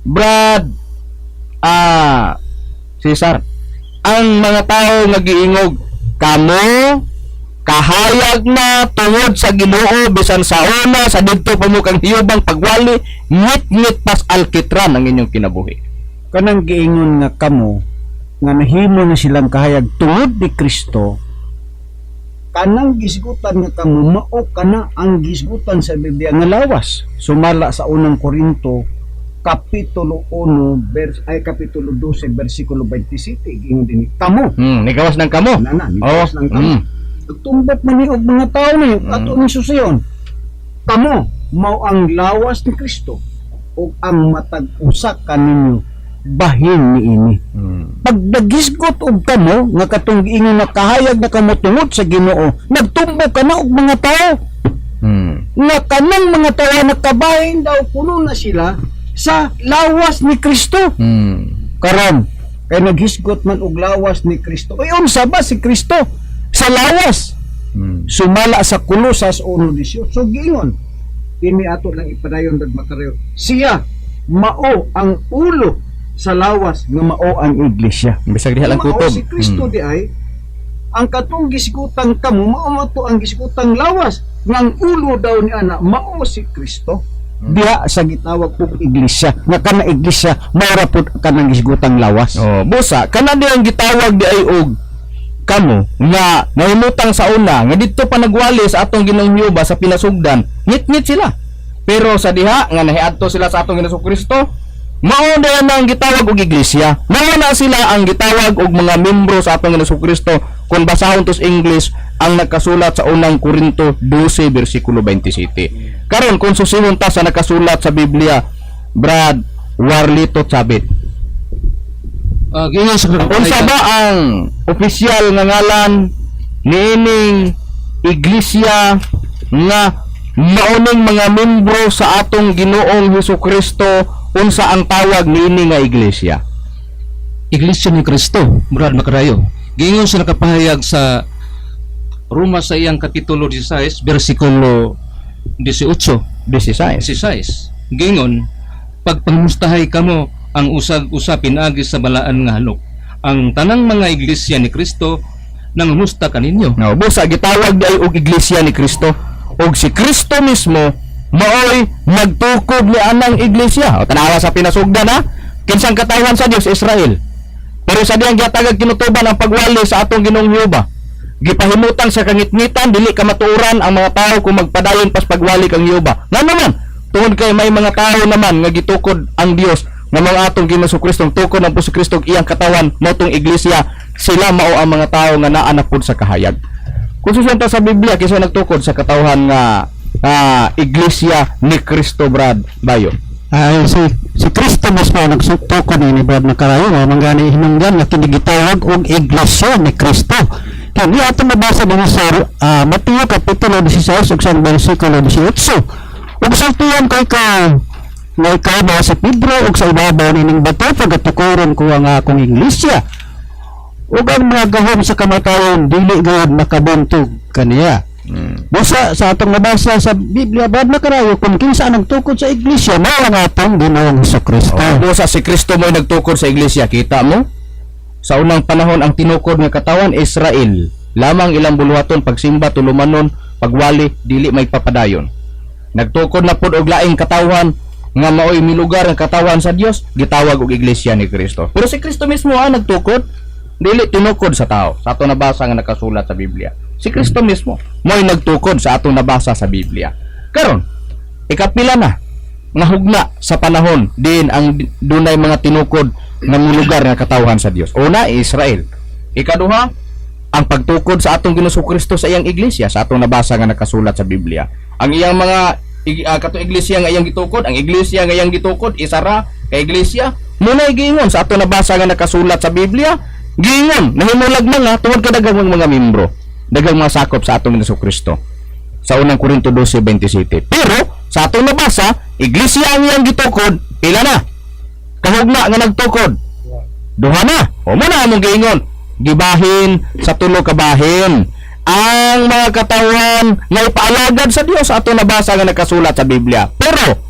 [SPEAKER 1] Brad Cesar, ang mga tao nga giingog kamo? Kahayag na tungod sa Ginoo bisan sa una sa didto pa mo kang hiyubang pagwali, ngit-ngit pas alkitran ang inyong kinabuhi.
[SPEAKER 3] Kanang giingon nga kamo nga nahimo na silang kahayag tungod ni Kristo, kanang gisgutan nga kamo mao kana ang gisgutan sa Biblia nga lawas, sumala sa Unang Korinto kapitulo 1 vers ay kapitulo 12 bersikulo 27. Giingon dinhi kamo.
[SPEAKER 1] Nigawas ng kamo.
[SPEAKER 3] Na nigawas ng kamo. Nagtumbok man ni og mga tao ni ato ni susayon. Kamo mao ang lawas ni Kristo ug ang matag usa kaninyo bahin niini. Pag nagisgot og kamo nga katong giingon nga kahayag na kamo tungod sa Ginoo, nagtumbok ka na og mga tao nga kanang mga tao nakabahin daw puno na sila sa lawas ni Kristo. Karon kay naghisgot man og lawas ni Kristo. Uy, unsa ba si Kristo sa lawas? Sumala sa Kolosas 1:18. So giingon ini ato lang ipadayon, Brad Makarayo. Siya mao ang ulo sa lawas nga mao ang iglesia.
[SPEAKER 1] Bisag diha lang
[SPEAKER 3] Mao
[SPEAKER 1] kutob.
[SPEAKER 3] si Kristo di ay ang katong gisgutan kamo mao man to ang gisgutang lawas nga ang ulo daw ni ana mao si Kristo. Diha sa gitawag og iglesia nga kana iglesia mao ra pud kanang gisgutang lawas.
[SPEAKER 1] Oh, busa kana di ang gitawag di ay og kamo nga nahimutang sa una nga didto pa nagwali sa atong Ginoong Jehova sa pinasugdan, ngit-ngit sila. Pero sa diha nga nahiadto sila sa atong Ginoong Kristo, mao na ang gitawag og iglesia. Mao na sila ang gitawag og mga membro sa atong Ginoong Kristo kung basahon tos English ang nakasulat sa Unang Korinto 12 bersikulo 27. Karon kung susihon ta sa nakasulat sa Biblia, Brad Warlito Chabit.
[SPEAKER 5] Giingon sa
[SPEAKER 1] Unsa ba ang opisyal nga ngalan niining iglesia nga mauning mga membro sa atong Ginoong Hesus Kristo? Unsa ang tawag niini nga iglesia?
[SPEAKER 5] Iglesia ni Kristo, Brad Makarayo. Giingon sa nakapahayag sa Roma sa iyang kapitulo 16 bersikulo 18.
[SPEAKER 1] 16.
[SPEAKER 5] 16. Giingon, pagpangustahay kamo ang usag-usa pinaagi sa balaan nga halok. Ang tanang mga iglesia ni Kristo nangumusta kaninyo.
[SPEAKER 1] No, busa gitawag di ay og iglesia ni Kristo og si Kristo mismo maoy nagtukod ni anang iglesia. O tanawa sa pinasugdan ha. Kinsang katawhan sa Dios? Israel. Pero sa diyang gihatagag kinutuban ang pagwali sa atong Ginoong Jehova. Gipahimutang sa kangitngitan, dili kamatuoran ang mga tao kung magpadayon pas pagwali kang Jehova. Nga naman, tungod kay may mga tao naman nga gitukod ang Dios nga mga atong Ginoong Kristo, tukod ang puso Kristo iyang katawan mao tong iglesia, sila mao ang mga tao nga naa na pud sa kahayag. Kung susunta sa Biblia, kinsa nagtukod sa katawhan nga iglesia ni Kristo, Brad Bayo?
[SPEAKER 4] Ay, si Kristo mismo ang nagtukod ni Brad Makarayo, mao man gani hinungdan nga kini gitawag og iglesia ni Kristo. Kaya ato mabasa dinhi sa Mateo kapitulo 16 ug sa bersikulo 18. Ug sultihan ko ikaw nga ikaw ba si Pedro ug sa ibabaw nining bato pagatukoron ko ang akong iglesia. Ug ang mga gahom sa kamatayon dili gayud makabuntog kaniya. Busa sa atong nabasa sa Biblia, Brad Makarayo, kung kinsa ang nagtukod sa iglesia, mao ang atong Ginoong Kristo.
[SPEAKER 1] Oh, busa si Kristo mo'y nagtukod sa iglesia, kita mo? Sa unang panahon ang tinukod nga katawan Israel lamang ilang buluhaton pagsimba, tulumanon, pagwali dili may papadayon. Nagtukod na pud og laing katawhan nga maoy milugar ang katawan sa Dios, gitawag og iglesia ni Kristo. Pero si Kristo mismo ang nagtukod, dili tinukod sa tao. Sa ato nabasa nga nakasulat sa Biblia. Si Kristo mismo mo'y nagtukod sa atong nabasa sa Biblia. Karon, ikapila na nga hugna sa panahon din ang dunay mga tinukod nga lugar nga katawhan sa Dios. Una, Israel. Ikaduha, ang pagtukod sa atong Ginoong Kristo sa iyang iglesia sa atong nabasa nga nakasulat sa Biblia. Ang iyang mga katong iglesia nga iyang gitukod, ang iglesia nga iyang gitukod isa ra ka iglesia. Muna giingon sa atong nabasa nga nakasulat sa Biblia, giingon nahimulag mga tungod kay daghang mga membro, daghang mga sakop sa atong Ginoong Kristo sa Unang Korinto 12:27. Pero sa atong nabasa, iglesia ang iyang gitukod, pila na? Kahugna nga nagtukod. Duha na. O mo na among giingon. Gibahin sa tulo ka bahin ang mga katawan nga ipaalagad sa Dios sa atong nabasa nga nakasulat sa Biblia. Pero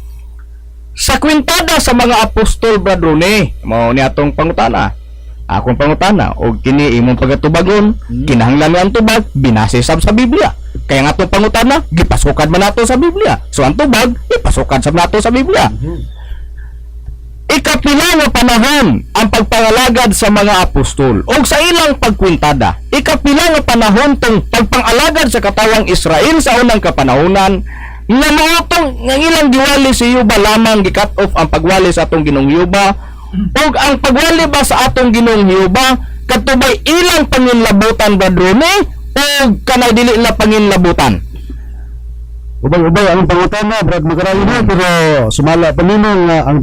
[SPEAKER 1] sa kwintada sa mga apostol, Brad Rune, mao ni atong pangutana. Akong pangutana og kini imong pagatubagon, kinahanglan ang tubag binase sab sa Biblia. Kaya nga atong pangutana gipasukan man nato sa Biblia. So ang tubag ipasukan sab nato sa Biblia. Ikapila nga panahon ang pagpangalagad sa mga apostol o sa ilang pagkwintada? Ikapila nga panahon tong pagpangalagad sa katawang Israel sa unang kapanahonan nga mao tong nga ilang giwali si Yuba lamang, gi-cut off ang pagwali sa atong Ginoong Yuba? Ug ang pagwali ba sa atong Ginoong Yuba kadto bay ilang panginlabutan, Brad Rone, o kanay dili na panginlabutan?
[SPEAKER 2] Ubay-ubay ang pangutana, Brad Makarayo na, pero sumala pa nimo nga ang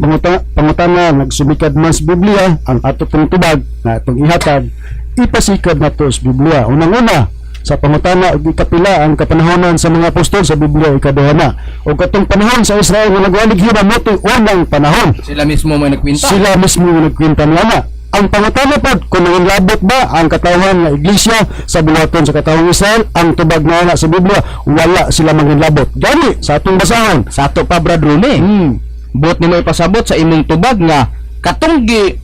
[SPEAKER 2] pangutana nagsumikad man sa Biblia, ang ato pong tubag na atong ihatag, ipasikad na to sa Biblia. Unang-una, sa pangutana ug ikapila ang kapanahonan sa mga apostol sa Biblia, ikaduha na. O katong panahon sa Israel nga nagwalig Hiba mo unang panahon.
[SPEAKER 1] Sila mismo may nagkwinta.
[SPEAKER 2] Sila mismo yung nagkwinta niya na. Ang pangutana pod kung nanginlabot ba ang katawhan nga iglesia sa buhaton sa katawhang Israel, ang tubag na ana sa Biblia, wala sila manginlabot. Gani sa atong basahan.
[SPEAKER 1] Sa ato pa, Brad Rone, buot nimo ipasabot sa imong tubag nga katong gi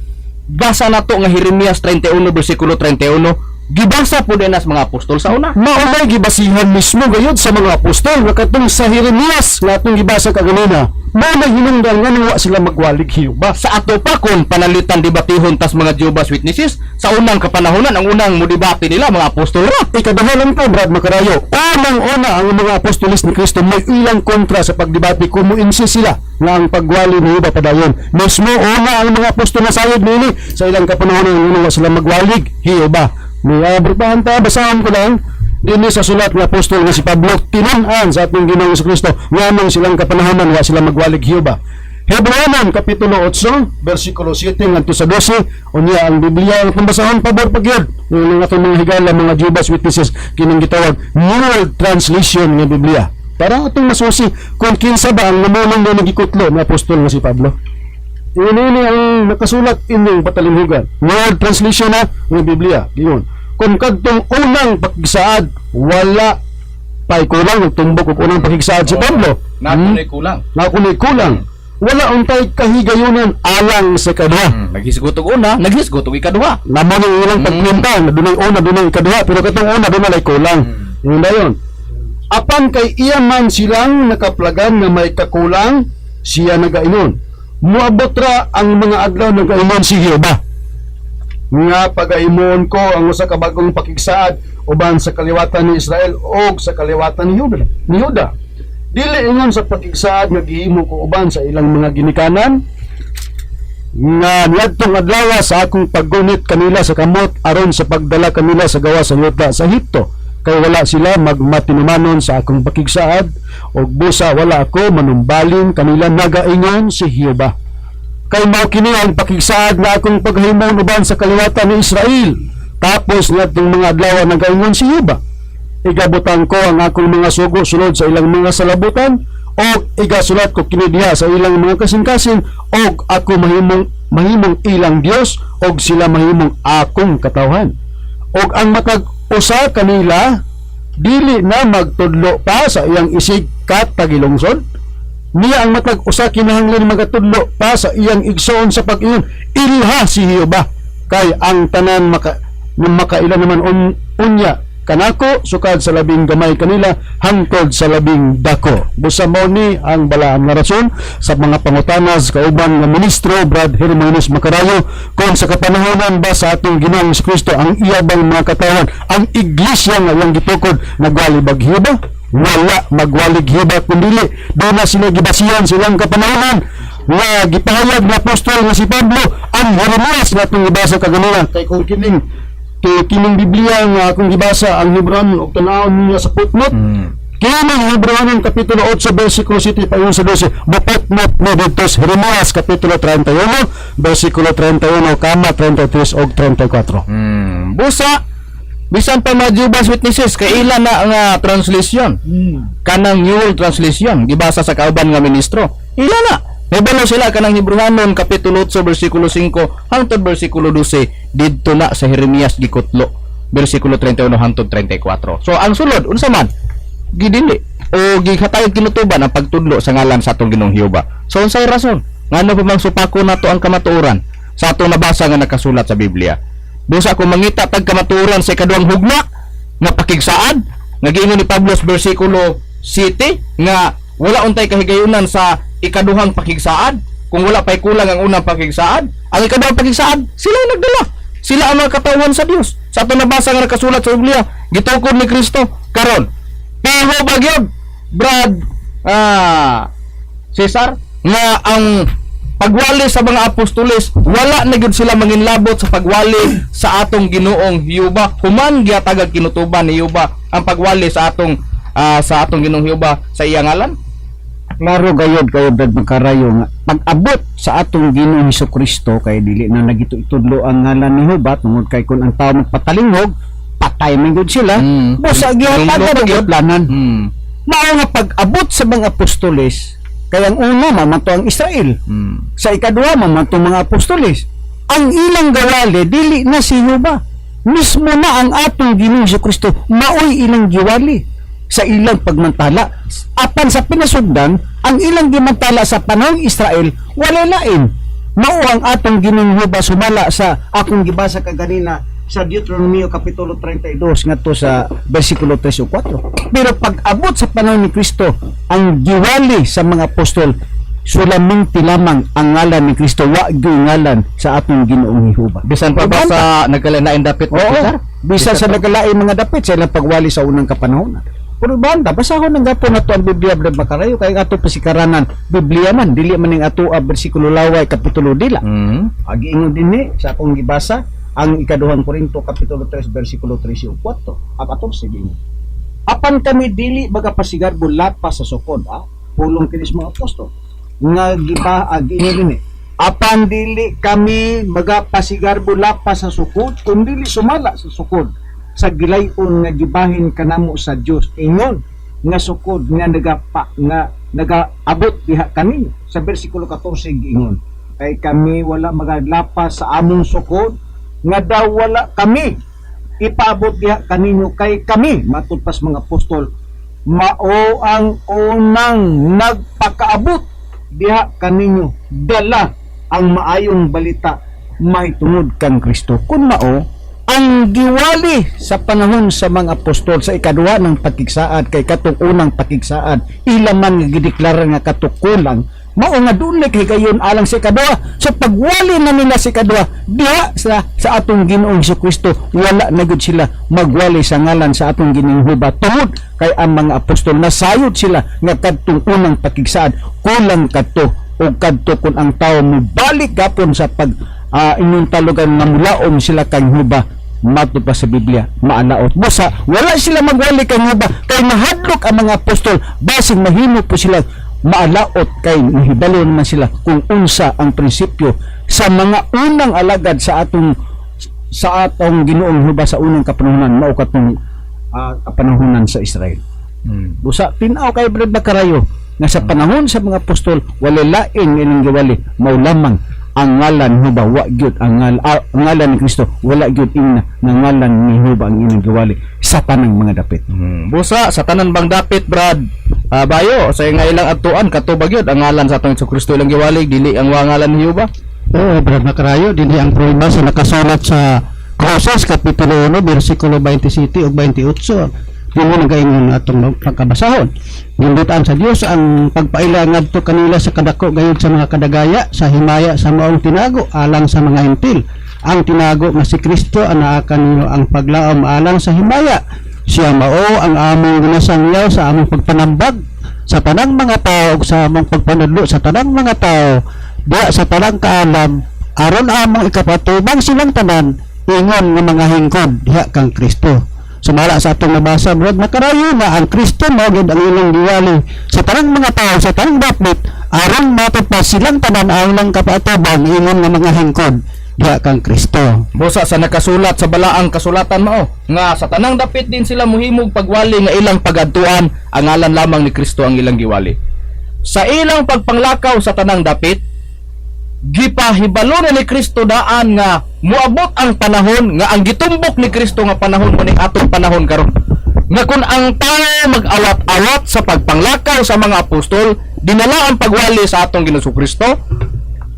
[SPEAKER 1] basa nato nga Jeremias 31 bersikulo 31 gibasa po din as mga apostol sa una?
[SPEAKER 2] Maunay gibasihan mismo gayud sa mga apostol nga katong sa Jeremias nga atong gibasa kaganina. Mao nay hinungdan nga wa sila magwalig Hiuba.
[SPEAKER 1] Sa ato pa, kung panalitan debatihon tas mga Jehovah's Witnesses sa unang kapanahonan, ang unang modebate nila mga apostol ra.
[SPEAKER 2] Ikaduha lang to, Brad Makarayo. Unang-una, ang mga apostolis ni Kristo may ilang kontra sa pagdebate kung mo-insist sila nga ang pagwali ni Yuba padayon. Mismo una ang mga apostol na sayod nini sa ilang kapanahonan nga wa sila magwalig Hiuba. May abripahan ta, basahan ko lang dinhi sa sulat ng apostol nga si Pablo, tinun-an sa atong Ginoong Kristo nganong silang kapanahonan wa sila magwalig Hiuba. Hebreonan kapitulo 8 bersikulo 7 ngadto sa 12. Unya ang Biblia ang atong basahon, pabor pa gyud ng atong mga higala mga Jehovah's Witnesses, kining gitawag New World Translation nga Biblia para atong masusi kung kinsa ba ang namulong nga nagikutlo ng apostol nga si Pablo. Ini ang nakasulat inyong patalimhugan. New World Translation na ng Biblia. Giyon. Kung kadtong unang pakigsaad, wala pa'y kulang, nagtumbok og unang pakigsaad si Pablo.
[SPEAKER 1] Nato kulang.
[SPEAKER 2] Nakunay kulang. Wala untay kahigayunan alang sa ikaduha.
[SPEAKER 1] Naghisgot og una, naghisgot og ikaduha.
[SPEAKER 2] Namo ni ilang pagkwenta, na dunay una, dunay ikaduha, pero katong una, dunay kulang. Yun na yun. Apan kay iya man silang nakaplagan nga may kakulang, siya nagainon. Muabot ra ang mga adlaw, nagainon si Jehova, nga pagaimon ko ang usa ka bagong pakigsaad uban sa kaliwatan ni Israel og sa kaliwatan ni Juda. Ni Juda. Dili ingon sa pakigsaad nga gihimo ko uban sa ilang mga ginikanan nga niadtong adlaw sa akong paggunit kanila sa kamot aron sa pagdala kanila sa gawas sa yuta sa Ehipto, kay wala sila magmatinumanon sa akong pakigsaad ug busa wala ako manumbalin kanila, nagaingon si Jehova. Kay mao kini ang pakigsaad nga akong paghimon uban sa kaliwatan ni Israel tapos niadtong mga adlaw, nagaingon si Jehova. Igabutang ko ang akong mga sugo sulod sa ilang mga salabutan og igasulat ko kini diha sa ilang mga kasing-kasing, og ako mahimong mahimong ilang Dios og sila mahimong akong katawhan, og ang matag usa kanila dili na magtudlo pa sa iyang isig katagilungsod niya. Ang matag usa kinahanglan magatudlo pa sa iyang igsoon sa pag-ingon, "Ilha si Jehova," kay ang tanan makaila naman unya kanako, sukad sa labing gamay kanila hangtod sa labing dako. Busa mao ni ang balaan nga rason sa mga pangutana sa kauban nga ministro Brad Hermoines Macarayo kung sa kapanahonan ba sa atong Ginoong Kristo ang iya bang mga katawan, ang iglesia nga iyang gitukod, nagwali bag Hiuba. Wala magwalig Hiuba, kundili doon na sila gibasihan silang kapanahonan nga gipahayag ng apostol nga si Pablo ang Jeremias nga atong gibasa kaganina. Kay kung kining Biblia nga akong gibasa ang Hebreohanon og tan-awon niya sa footnote, kining Hebreohanon kapitulo 8 versikulo 7 paingon sa 12, mo-footnote mo didto sa Jeremias kapitulo 31 versikulo 31 kama 33 og 34.
[SPEAKER 1] Busa bisan pa mga Jehovah's Witnesses kay ila na nga translation, kanang New World Translation gibasa sa kauban nga ministro, ila na. Nibalo sila kanang Hebreohanon kapitulo 8 bersikulo 5 hangtod bersikulo 12, didto na sa Jeremias gikutlo bersikulo 31 hangtod 34. So ang sulod unsa man gidili o gihatayog kinutuban ang pagtudlo sa ngalan sa atong Ginoong Jehova. So unsay rason ngano pa mang supako nato ang kamatuoran sa atong nabasa nga nakasulat sa Biblia? Busa kung mangita tag kamatuoran sa ikaduhang hugna nga pakigsaad nga giingon ni Pablo sa bersikulo 7 nga wala untay kahigayunan sa ikaduhang pakigsaad kung wala pay kulang ang unang pakigsaad. Ang ikaduhang pakigsaad, sila ang nagdala. Sila ang mga katawhan sa Dios. Sa ato nabasa nga nakasulat sa Biblia, gitukod ni Kristo. Karon, piho ba gyud, Brad Cesar, nga ang pagwali sa mga apostoles, wala na gyud sila manginlabot sa pagwali sa atong Ginoong Jehova human gihatagag kinutuban ni Jehova ang pagwali sa atong Ginoong Jehova sa iyang ngalan?
[SPEAKER 3] Klaro gayod kayo, Brad Makarayo, nga pag-abot sa atong Ginoong Hesus Kristo, kay dili na nagito itudlo ang ngalan ni Jehova tungod kay kung ang tao magpatalingog, patay man gyud sila. Busa gihatagan og planan. Mao nga pag-abot sa mga apostoles, kay ang una mamanto ang Israel. Sa ikaduha mamanto mga apostoles. Ang ilang gawali dili na si Jehova. Mismo na ang atong Ginoong Hesus Kristo maoy ilang giwali sa ilang pagmantala. Apan sa pinasugdan, ang ilang gimantala sa panahong Israel wala lain. Mao ang atong Ginoong Jehova sumala sa akong gibasa kaganina sa Deuteronomio kapitulo 32 ngadto sa bersikulo 3 o 4. Pero pag abot sa panahon ni Kristo, ang giwali sa mga apostol solamente lamang ang ngalan ni Kristo, wa gyud ngalan sa atong Ginoong Jehova.
[SPEAKER 1] Bisan pa ba sa nagkalain dapit,
[SPEAKER 3] Oo,
[SPEAKER 1] Cesar?
[SPEAKER 3] Bisan sa nagkalain mga dapit sa ilang pagwali sa unang kapanahon. Pero banda, basahon ng gapon nato ang Biblia, Brad Makarayo, kay ato pasikaranan, Biblia man, dili man ning ato a bersikulo laway, kapitulo dila. Agi ingon dinhi sa akong gibasa ang ikaduhang Korinto kapitulo 3 bersikulo 3 ug 4. Ang 14 giingon. Apan kami dili magapasigarbo lapas sa sukod, ah. Pulong kini sa mga apostol. Nga giba agi ingon dinhi. Apan dili kami magapasigarbo lapas sa sukod kundi sumala sa sukod sa gilayon nga gibahin kanamo sa Dios, ingon nga sukod nga nagapa nga nagaabot diha kaninyo. Sa bersikulo 14 giingon, kay kami wala maglapas sa among sukod nga daw wala kami ipaabot diha kaninyo, kay kami, matud pas mga apostol, mao ang unang nagpakaabot diha kaninyo dala ang maayong balita mahitungod kang Kristo. Kun mao ang giwali sa panahon sa mga apostol sa ikaduha ng pakigsaad, kay katong unang pakigsaad ila man nga gideklara nga katukulang, mao nga dunay kay gayon alang sa ikaduha. So pagwali na nila sa ikaduha diha sa atong Ginoong Kristo, wala na gud sila magwali sa ngalan sa atong Ginoong Jehova tungod kay ang mga apostol nasayod sila nga kadtong unang pakigsaad kulang kadto, ug kadto kun ang tao mobalik gapon sa pag inyong talugan nga mulaom sila kang Jehova, matud pa sa Biblia maalaot. Busa wala sila magwali kang Jehova kay mahadlok ang mga apostol, basig mahimo po sila maalaot, kay nahibalo naman sila kung unsa ang prinsipyo sa mga unang alagad sa atong Ginoong Jehova sa unang kapanahunan, mao katong kapanahunan sa Israel. Busa tinaw kay Brad Makarayo nga sa panahon sa mga apostol wala lain nga ilang giwali, mao lamang ang ngalan Jehova, wa gyud ang ngalan ni Kristo, wala gyud ingna nga ngalan ni Jehova ang ilang giwali sa tanang mga dapit.
[SPEAKER 1] Busa sa tanan bang dapit, Brad Bayo, sa nga ilang adtuan kato ba gyud ang ngalan sa atong Hesus Kristo ilang giwali, dili ang ngalan ni Jehova?
[SPEAKER 4] Oo, Brad Makarayo, dinhi ang prueba sa nakasulat sa Colosas Kapitulo 1, versikulo 27 ug 28. Dinhi nagaingon atong pagkabasahon. Gindutan sa Dios ang pagpaila ngadto kanila sa kadako gayud sa mga kadagaya sa himaya sa maong tinago alang sa mga Hentil. Ang tinago nga si Kristo anaa kanino ang paglaom alang sa himaya. Siya mao ang among ginasangyaw sa among pagpanambag sa tanang mga tao ug sa among pagpanudlo sa tanang mga tao diha sa tanang kaalam, aron among ikapatubang silang tanan ingon nga mga hingkod diha kang Kristo. Sumala sa atong nabasa, Brad Makarayo, nga ang Kristo mao gyud ang ilang giwali sa tanang mga tao sa tanang dapit aron matupad silang tanan ang ilang kapatubang ingon nga mga hingkod diha kang Kristo.
[SPEAKER 1] Busa sa nakasulat sa balaang kasulatan, mao nga sa tanang dapit din sila muhimog pagwali nga ilang pagadtuan, ang ngalan lamang ni Kristo ang ilang giwali. Sa ilang pagpanglakaw sa tanang dapit, gipahibalo na ni Kristo daan nga muabot ang panahon nga ang gitumbok ni Kristo nga panahon mo ning atong panahon karon, nga kung ang tao mag-awat-awat sa pagpanglakaw sa mga apostol, dinala ang pagwali sa atong Ginoong Kristo.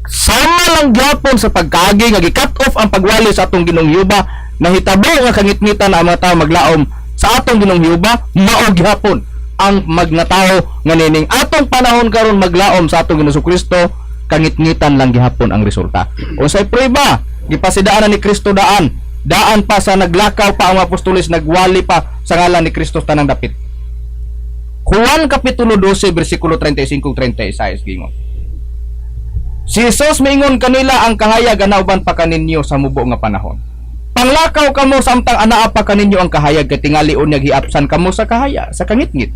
[SPEAKER 1] Sama lang gyapon sa pagkaagi nga gi-cut off ang pagwali sa atong Ginoong Jehova, nahitabo nga kangitngitan na ang mga tao maglaom sa atong Ginoong Jehova, mao gyapon ang magnatawo nga nining atong panahon karon maglaom sa atong Ginoong Kristo, kangitngitan lang gihapon ang resulta. Unsay prueba? Gipasidaan na ni Kristo daan. Daan pa sa naglakaw pa ang mga apostoles, nagwali pa sa ngalan ni Kristo tanang dapit. Juan Kapitulo 12 versikulo 35-36 gingon. Si Jesus miingon kanila, ang kahayag anauban pa kaninyo sa mubo nga panahon. Panglakaw kamo samtang anaa pa kaninyo ang kahayag, kay tingali unya giapsan kamo sa kahaya, sa kangitngit.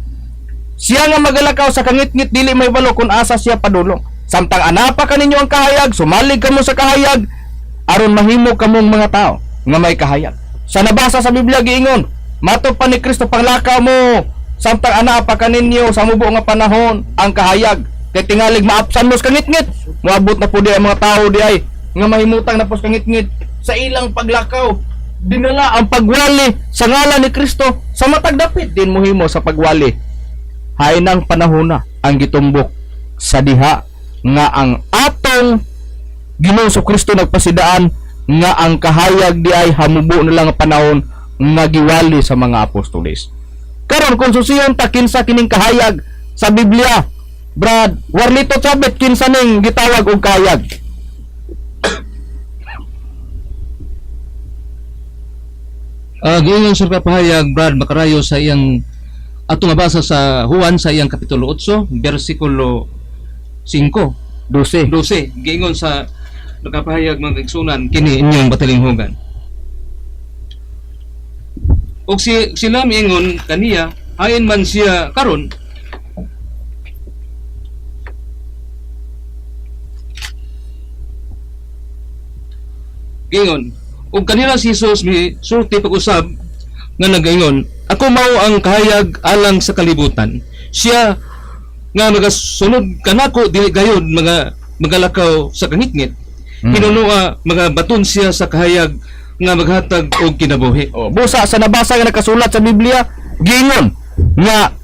[SPEAKER 1] Siya nga magalakaw sa kangitngit dili may balo kung asa siya padulong. Samtang anaa pa kaninyo ang kahayag, sumalig kamo sa kahayag aron mahimo kamong mga tao nga may kahayag. Sa nabasa sa Biblia giingon, matod pa ni Kristo, panglakaw mo samtang anaa pa kaninyo sa mubo nga panahon ang kahayag, kay tingalig maapsan mo sa kangitngit. Moabot na pud ang mga tao di ay nga mahimutang na po sa kangitngit sa ilang paglakaw. Dinala ang pagwali sa ngalan ni Kristo sa matag dapit din mohimo sa pagwali. Hay nang panahon na ang gitumbok sa diha nga ang atong Ginoong Kristo nagpasidaan nga ang kahayag di ay hamubo na lang ang panahon nga giwali sa mga apostoles. Karon kung susiyon ta kinsa kining kahayag sa Biblia, Brad Warlito Chabet, kinsa ning gitawag og kahayag?
[SPEAKER 5] Giingon sa kapahayag, Brad Makarayo, sa iyang ato mabasa sa Juan sa iyang kapitulo 8 bersikulo 5
[SPEAKER 1] 12.
[SPEAKER 5] 12. Giingon sa nakapahayag mga kaigsunan kini inyong batalinghugan. Og si sila miingon kaniya, hain man siya karon? Giingon og kanila si Jesus mi sulti pag-usab nga nagaingon, ako mao ang kahayag alang sa kalibutan. Siya nga magasunod kanako dili gayud mga magalakaw sa kangitngit, hinunua mga baton siya sa kahayag nga maghatag og kinabuhi.
[SPEAKER 1] Oh, busa sa nabasa nga nakasulat sa Biblia, giingon nga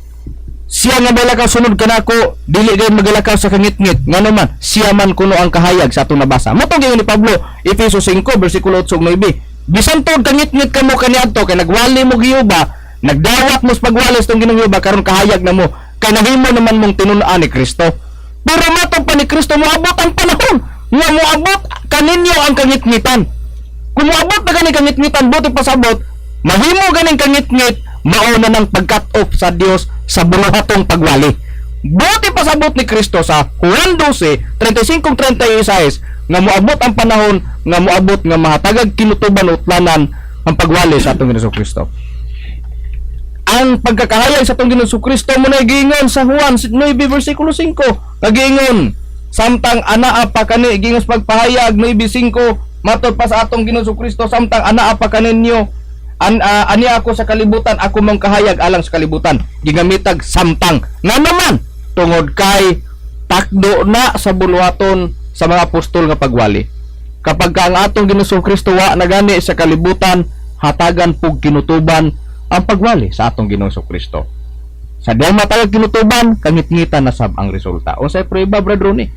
[SPEAKER 1] siya nga magalakaw sunod kanako dili gayud magalakaw sa kangitngit, ngano man siya man kuno ang kahayag sa atong nabasa. Mao tong giingon ni Pablo, Efeso 5 bersikulo 8 ug 9. Bisan tuod kangitngit kamo kaniadto kay nagwali mo giyuba, nagdawat mo sa pagwali sa itong Ginoong Jehova, karon kahayag na mo kay nahimo naman mong tinun-an ni Kristo. Pero matod pa ni Kristo, moabot ang panahon nga moabot kaninyo ang kangitngitan. Kung moabot na gani kangitngitan, buti pasabot, mahimo ganing kangitngit, mauna ng pag-cut off sa Dios sa buluhatong pagwali. Buti pasabot ni Kristo sa Juan 12, 35-36 nga moabot ang panahon nga moabot nga mahatagag kinutuban utlanan ang pagwali sa atong Ginoong Kristo. Ang pagkakahayag sa atong Ginoong Kristo mo na giingon sa Juan 9 versikulo 5. Nagiingon samtang anaa pa kani, giingon sa pagpahayag 9:5, matod pa sa atong Ginoong Kristo, samtang anaa pa kaninyo ani ako sa kalibutan, ako mong kahayag alang sa kalibutan. Gigamitag samtang nga naman tungod kay takdo na sa buluhaton sa mga apostol nga pagwali. Kapag ka ang atong Ginoong Kristo wa nagani sa kalibutan, hatagan pug kinutuban ang pagwali sa atong Ginoong Kristo. Sa diyang matagag kinutuban, kangitngitan na sab ang resulta. Unsay prueba, Brad Ronnie?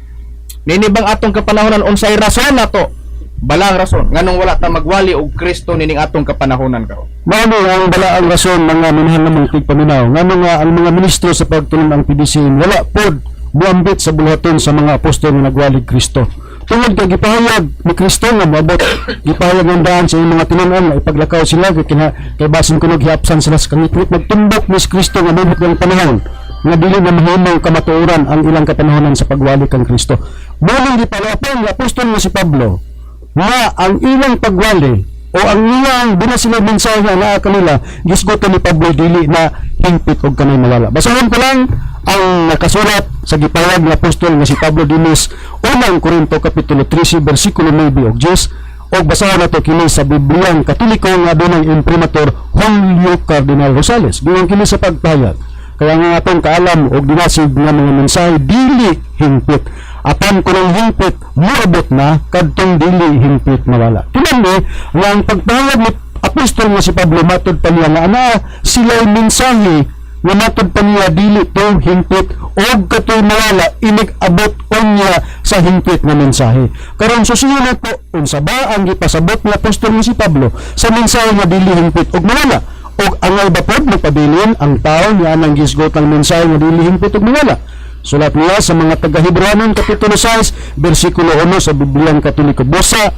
[SPEAKER 1] Nini bang atong kapanahonan, unsay rason nato? Balang rason nganong wala ta magwali og Kristo nining atong kapanahonan karon.
[SPEAKER 2] Mao ni ang balaang rason, mga minahal namong tigpaminaw, nga mga ang mga ministro sa pagtulon ang PDCM wala pod muambit sa buluhaton sa mga apostol nga nagwali Kristo. Tungod kay gipahayag ni Kristo nga moabot, gipahayag ng daan sa iyang mga tinunan nga ipaglakaw sila kay kina kay basin kuno giapsan sila sa kangitngit. Magtumbok ni Kristo nga moabot ng panahon nga dili na mahimong kamatuoran ang ilang kapanahonan sa pagwali kang Kristo. Mao ning gipalapan ni apostol nga si Pablo nga ang ilang pagwali o ang ilang duna sila mensahe nga naa kanila, gisgutan ni Pablo dili na hingpit og kanay mawala. Basahon ko lang ang nakasulat sa gipahayag ni apostol nga si Pablo dinis unang Korinto kapitulo 13 bersikulo 9 ug 10, og basahon nato kini sa Bibliang Katoliko nga adunay imprimatur Julio Cardinal Rosales. Giingon kini sa pagpahayag, kaya nga atong kaalam og dinasig nga mga mensahe dili hingpit, apan kun ang hingpit moabot na kadtong dili hingpit mawala. Tinan nga ang pagpahayag ni apostol nga si Pablo, matod pa niya nga ana sila'y mensahe Nga matod pa niya dili to hingpit og katoy mawala inig abot unya sa hingpit nga mensahe. Karon susiyon nato unsa ba ang gipasabot ni apostol nga si Pablo sa mensahe nga dili hingpit og mawala, og angay ba pod magpabilin ang tao niya anang gisgot ang mensahe nga dili hingpit og mawala. Sulat niya sa mga taga-Hebrewanon, Kapitulo 6, versikulo 1 sa Bibliang Katoliko. Busa,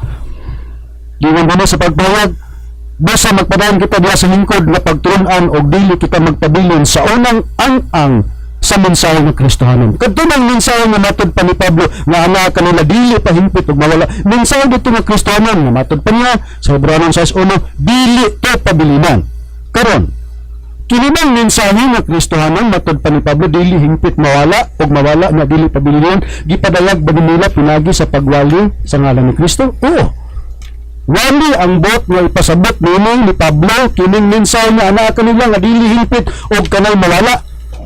[SPEAKER 2] giingon mo sa pagpahayag, busa magpadayon kita diha sa hingkod nga pagtulunan og dili kita magpabilin sa unang ang-ang sa mensahe ng Kristohanon. Kadto nang mensahe nga matod pa ni Pablo nga ana kanila dili pa hingpit ug mawala. Mensahe dito nga Kristohanon nga matod pa niya sa Hebrewanon 6:1, dili to pabilinan. Karon, kini bang mensahe nga Kristohanon matod pa ni Pablo dili hingpit mawala ug mawala nga dili pabilinan, gipadayag ba nila pinagi sa pagwali sa ngalan ni Kristo? Oo. Wali ang bot nga ipasabot niini ni Pablo kining mensahe nga ana kanila nga dili hingpit og kanay mawala.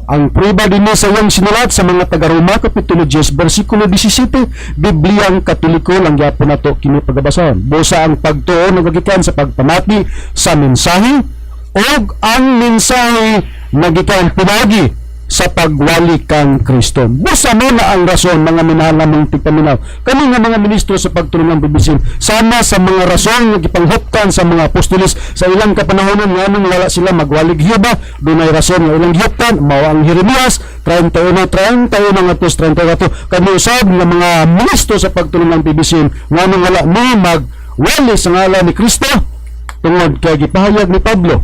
[SPEAKER 2] Ang prueba dinhi sa iyang sinulat sa mga taga-Roma, Kapitulo 10, versikulo 17, Bibliang Katoliko lang gyapon nato kini pagabasahon. Busa ang pagtuo nagagikan sa pagpamati sa mensahe og ang mensahe nagikan pinagi sa pagwali kang Kristo. Busa mo na ang rason, mga minahal namong tigpaminaw. Kami nga mga ministro sa pagtulong ng PBCM, sama sa mga rason nga gipanghuptan sa mga apostoles sa ilang kapanahonon nga anong wala sila magwalig Hiuba, dunay rason nga ilang gihuptan, mao ang Jeremias 31, 31 ngadto 34. Kami usab nga mga ministro sa pagtulong ng PBCM, nga anong wala mi magwali sa ngalan ni Kristo, tungod kay gipahayag ni Pablo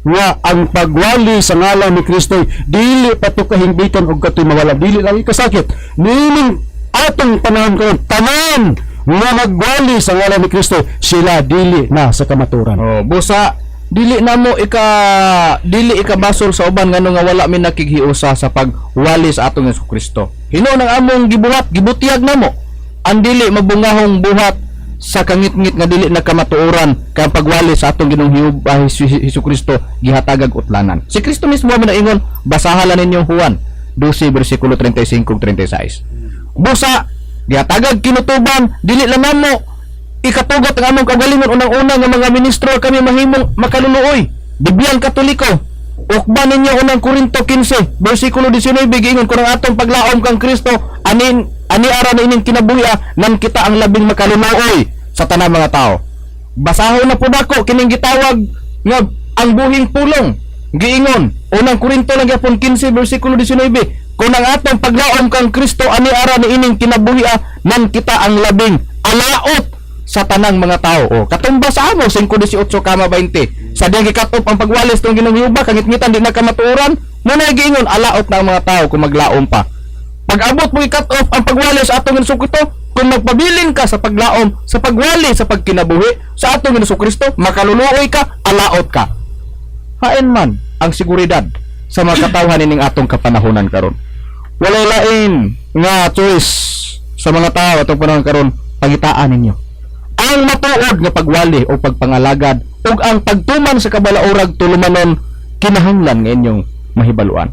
[SPEAKER 2] nga ang pagwali sa ngalan ni Kristo dili pa to kahingbitan og katoy mawala, dili lang ikasakit. Niining atong panahon karon, tanan nga magwali sa ngalan ni Kristo, sila dili na sa kamaturan.
[SPEAKER 1] Oh, busa dili namo ika dili ikabasol sa uban ngano nga wala mi nakighiusa sa pagwali sa atong Hesus Kristo. Hinuon ang among gibuhat, gibutyag namo ang dili mabungahong buhat sa kangitngit nga dili na kamatuoran kay ang pagwali sa atong Ginoong Hesus Kristo gihatagag utlanan. Si Kristo mismo ang naingon, basahan ninyo Juan 12 bersikulo 35 ug 36. Busa gihatagag kinutuban, dili lang namo ikatugot ang among kaugalingon. Unang-una nga mga ministro kami mahimong makaluluoy. Bibliang Katoliko, ukba ninyo Unang Korinto 15 bersikulo 19, giingon kun ang atong paglaom kang Kristo anin ani ara na ining kinabuhi nan kita ang labing makaluluoy sa tanang mga tao. Basahon na po nako kining gitawag nga ang buhing pulong. Giingon Unang Korinto lang gyapon 15 bersikulo 19, kung ang atong paglaom kang Kristo ani ara ni ining kinabuhi nan kita ang labing alaot sa tanang mga tao. O, katumba sa amo 5:18 kama 20. Sa diyang gikat-off ang pagwalis tong Ginoong Hiuba, kangitngitan di na kamatuoran, mo na giingon alaot na ang mga tao kung maglaom pa. Pag-abot mo i-cut off ang pagwali sa atong Hesus Kristo, kung magpabilin ka sa paglaom, sa pagwali sa pagkinabuhi sa atong Hesus Kristo, makaluluoy ka, alaot ka. Hain man ang seguridad sa mga katawhan ining atong kapanahonan karon? Walay lain nga choice sa mga tao atong panahon karon, pangitaan ninyo ang matuod nga pagwali o pagpangalagad ug ang pagtuman sa kabalaurag tulumanon, kinahanglan nga inyong mahibaluan.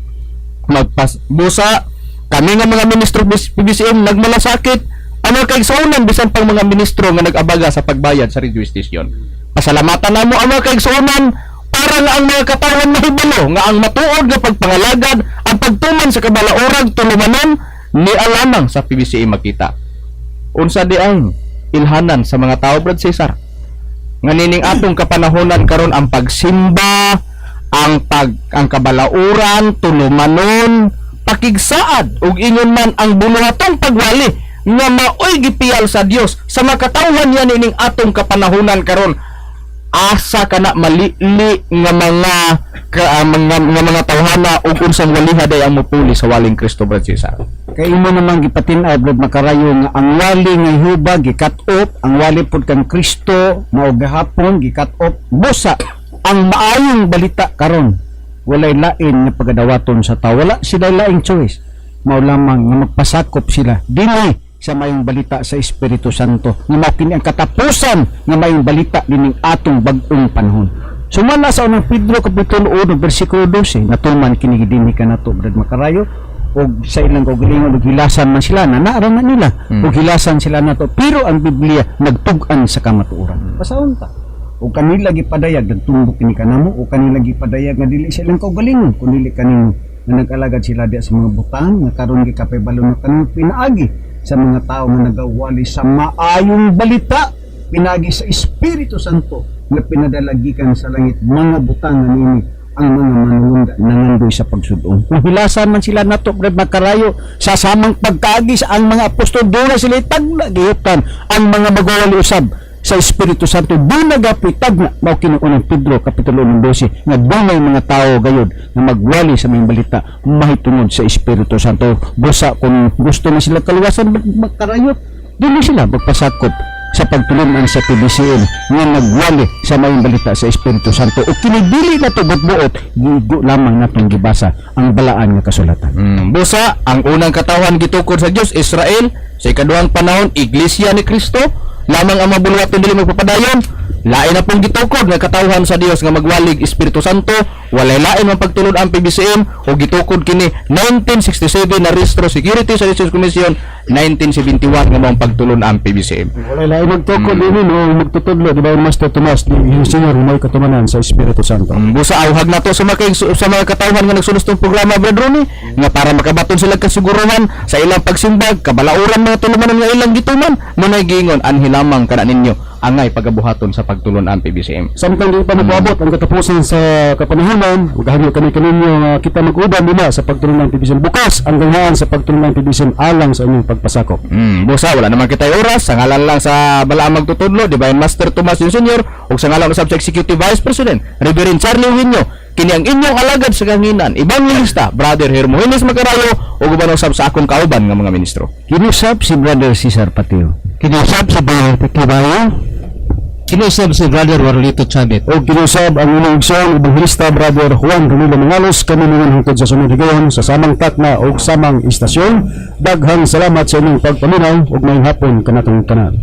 [SPEAKER 1] Magpas busa kami nga mga ministro PBCM nagmalasakit ang mga kaigsuonan bisan pang mga ministro nga nag-abaga sa pagbayad sa radio station. Pasalamatan namo ang mga kaigsuonan para nga ang mga katawhan mahibalo nga ang matuod nga pagpangalagad, ang pagtuman sa kabalaurag tulumanon ni alamang sa PBCM makita. Unsa di ang ilhanan sa mga tao, Brad Cesar? Nga nining atong kapanahonan karon ang pagsimba, ang kabalauran, tulumanon, pakigsaad ug ingon man ang buluhatong pagwali nga maoy gipiyal sa Dios sa makatawhan niya nining atong kapanahonan karon, asa kana malili nga mga ka, ah, mga nga mga tawhana ug unsang waliha day ang mupuli sa waling Kristo, Brad Cesar?
[SPEAKER 3] Kay imo namang gipatin-aw, Brad Makarayo, nga ang wali nga Hiuba gi-cut off, ang wali pud kang Kristo mao gahapon gi-cut off. Busa ang maayong balita karon, walay lain nga pagadawaton sa tao, wala sila laing choice mao lamang nga magpasakop sila dinhi sa mayong balita sa Espiritu Santo nga mao kini ang katapusan nga mayong balita dining atong bag-ong panahon. Sumala sa Unang Pedro kapitulo 1 bersikulo 12, natuman kini dinhi kanato, Brad Makarayo, og sa ilang kaugalingon og hilasan man sila na naara na nila og hilasan sila nato, pero ang Biblia nagtug-an sa kamatuoran. Basahon ta. O kanila gipadayag nagtumbok kini kanamo, o kanila gipadayag nga dili sa ilang kaugalingon kun dili kanino nga nag-alagad sila diya sa mga butang nga karon gikapahibalo na kanimo pinaagi sa mga tao nga nagawali sa maayong balita pinaagi sa Espiritu Santo nga pinadala gikan sa langit, mga butang nga niini ang mga manulunda nangandoy sa pagsudong. Kung hilasan man sila nato, Brad Makarayo, sa samang pagkaagi sa ang mga apostol, doon na sila tagna gihuptan ang mga magwawali usab sa Espiritu Santo, doon nagapoy tagna mao kini Unang Pedro kapitulo 1:12 nga dunay mga tao gayod nga magwali sa maayong balita mahitungod sa Espiritu Santo. Busa kung gusto na sila kaluwasan, Brad Makarayo, dili sila magpasakop sa pagtulunan sa PBCM nga nagwali sa maayong balita sa Espiritu Santo, o kini dili na to buot gigo lamang natong gibasa ang balaan nga kasulatan.
[SPEAKER 1] Busa, ang unang katawhan gitukod sa Dios, Israel. Sa ikaduhang panahon, Iglesia ni Kristo lamang ang mabuluhaton dili magpapadayon. Lain na pong gitukod nga katawhan sa Dios nga magwalig Espiritu Santo, walay lain man pagtulod ang PBCM o gitukod kini 1967 na rehistro Security Services Commission, 1971 nga maong pagtulon ang PBCM.
[SPEAKER 2] Walay lain magtukod dinhi no magtutudlo, di ba, Master Tomas di Senior, may katumanan sa Espiritu Santo.
[SPEAKER 1] Busa awhag na to sa mga katawhan nga nagsulos tong programa, Brad Ronnie, nga para makabaton sila kasiguruhan sa ilang pagsimbag kabalauran mga tulumanon nga ilang gituman mo na giingon anhi lamang kana ninyo angay pagabuhaton sa pagtulon ang PBCM.
[SPEAKER 2] Samtang di pa magpaabot ang katapusan sa kapanahonan, maghangyo kami kaninyo nga kita mag-uban nila sa pagtulon ng PBCM. Bukas ang ganghaan sa pagtulon ng PBCM alang sa inyong pagpasakop.
[SPEAKER 1] Busa wala naman kitay oras, sa ngalan lang sa balaang magtutudlo, Divine Master Tomas Senior, ug sa ngalan usab sa Executive Vice President, Reverend Charlie Eugenio, kini ang inyong alagad sa kahanginan, Evangelista, Brother Hermogenes Macarayo, ug uban usab sa akong kauban nga mga ministro.
[SPEAKER 3] Kinusab si Brother Cesar Pateo.
[SPEAKER 4] Kinusab si Brother Kibayo.
[SPEAKER 5] Kinusab si Brother Warlito Chabit.
[SPEAKER 2] O kinusab ang inyong igsoon, Evangelista Brother Juan Ramilo Mangalos, kami ningon hangtod sa sunod higayon sa samang takna o samang istasyon. Daghang salamat sa inyong pagpaminaw ug maayong hapon kanatong tanan.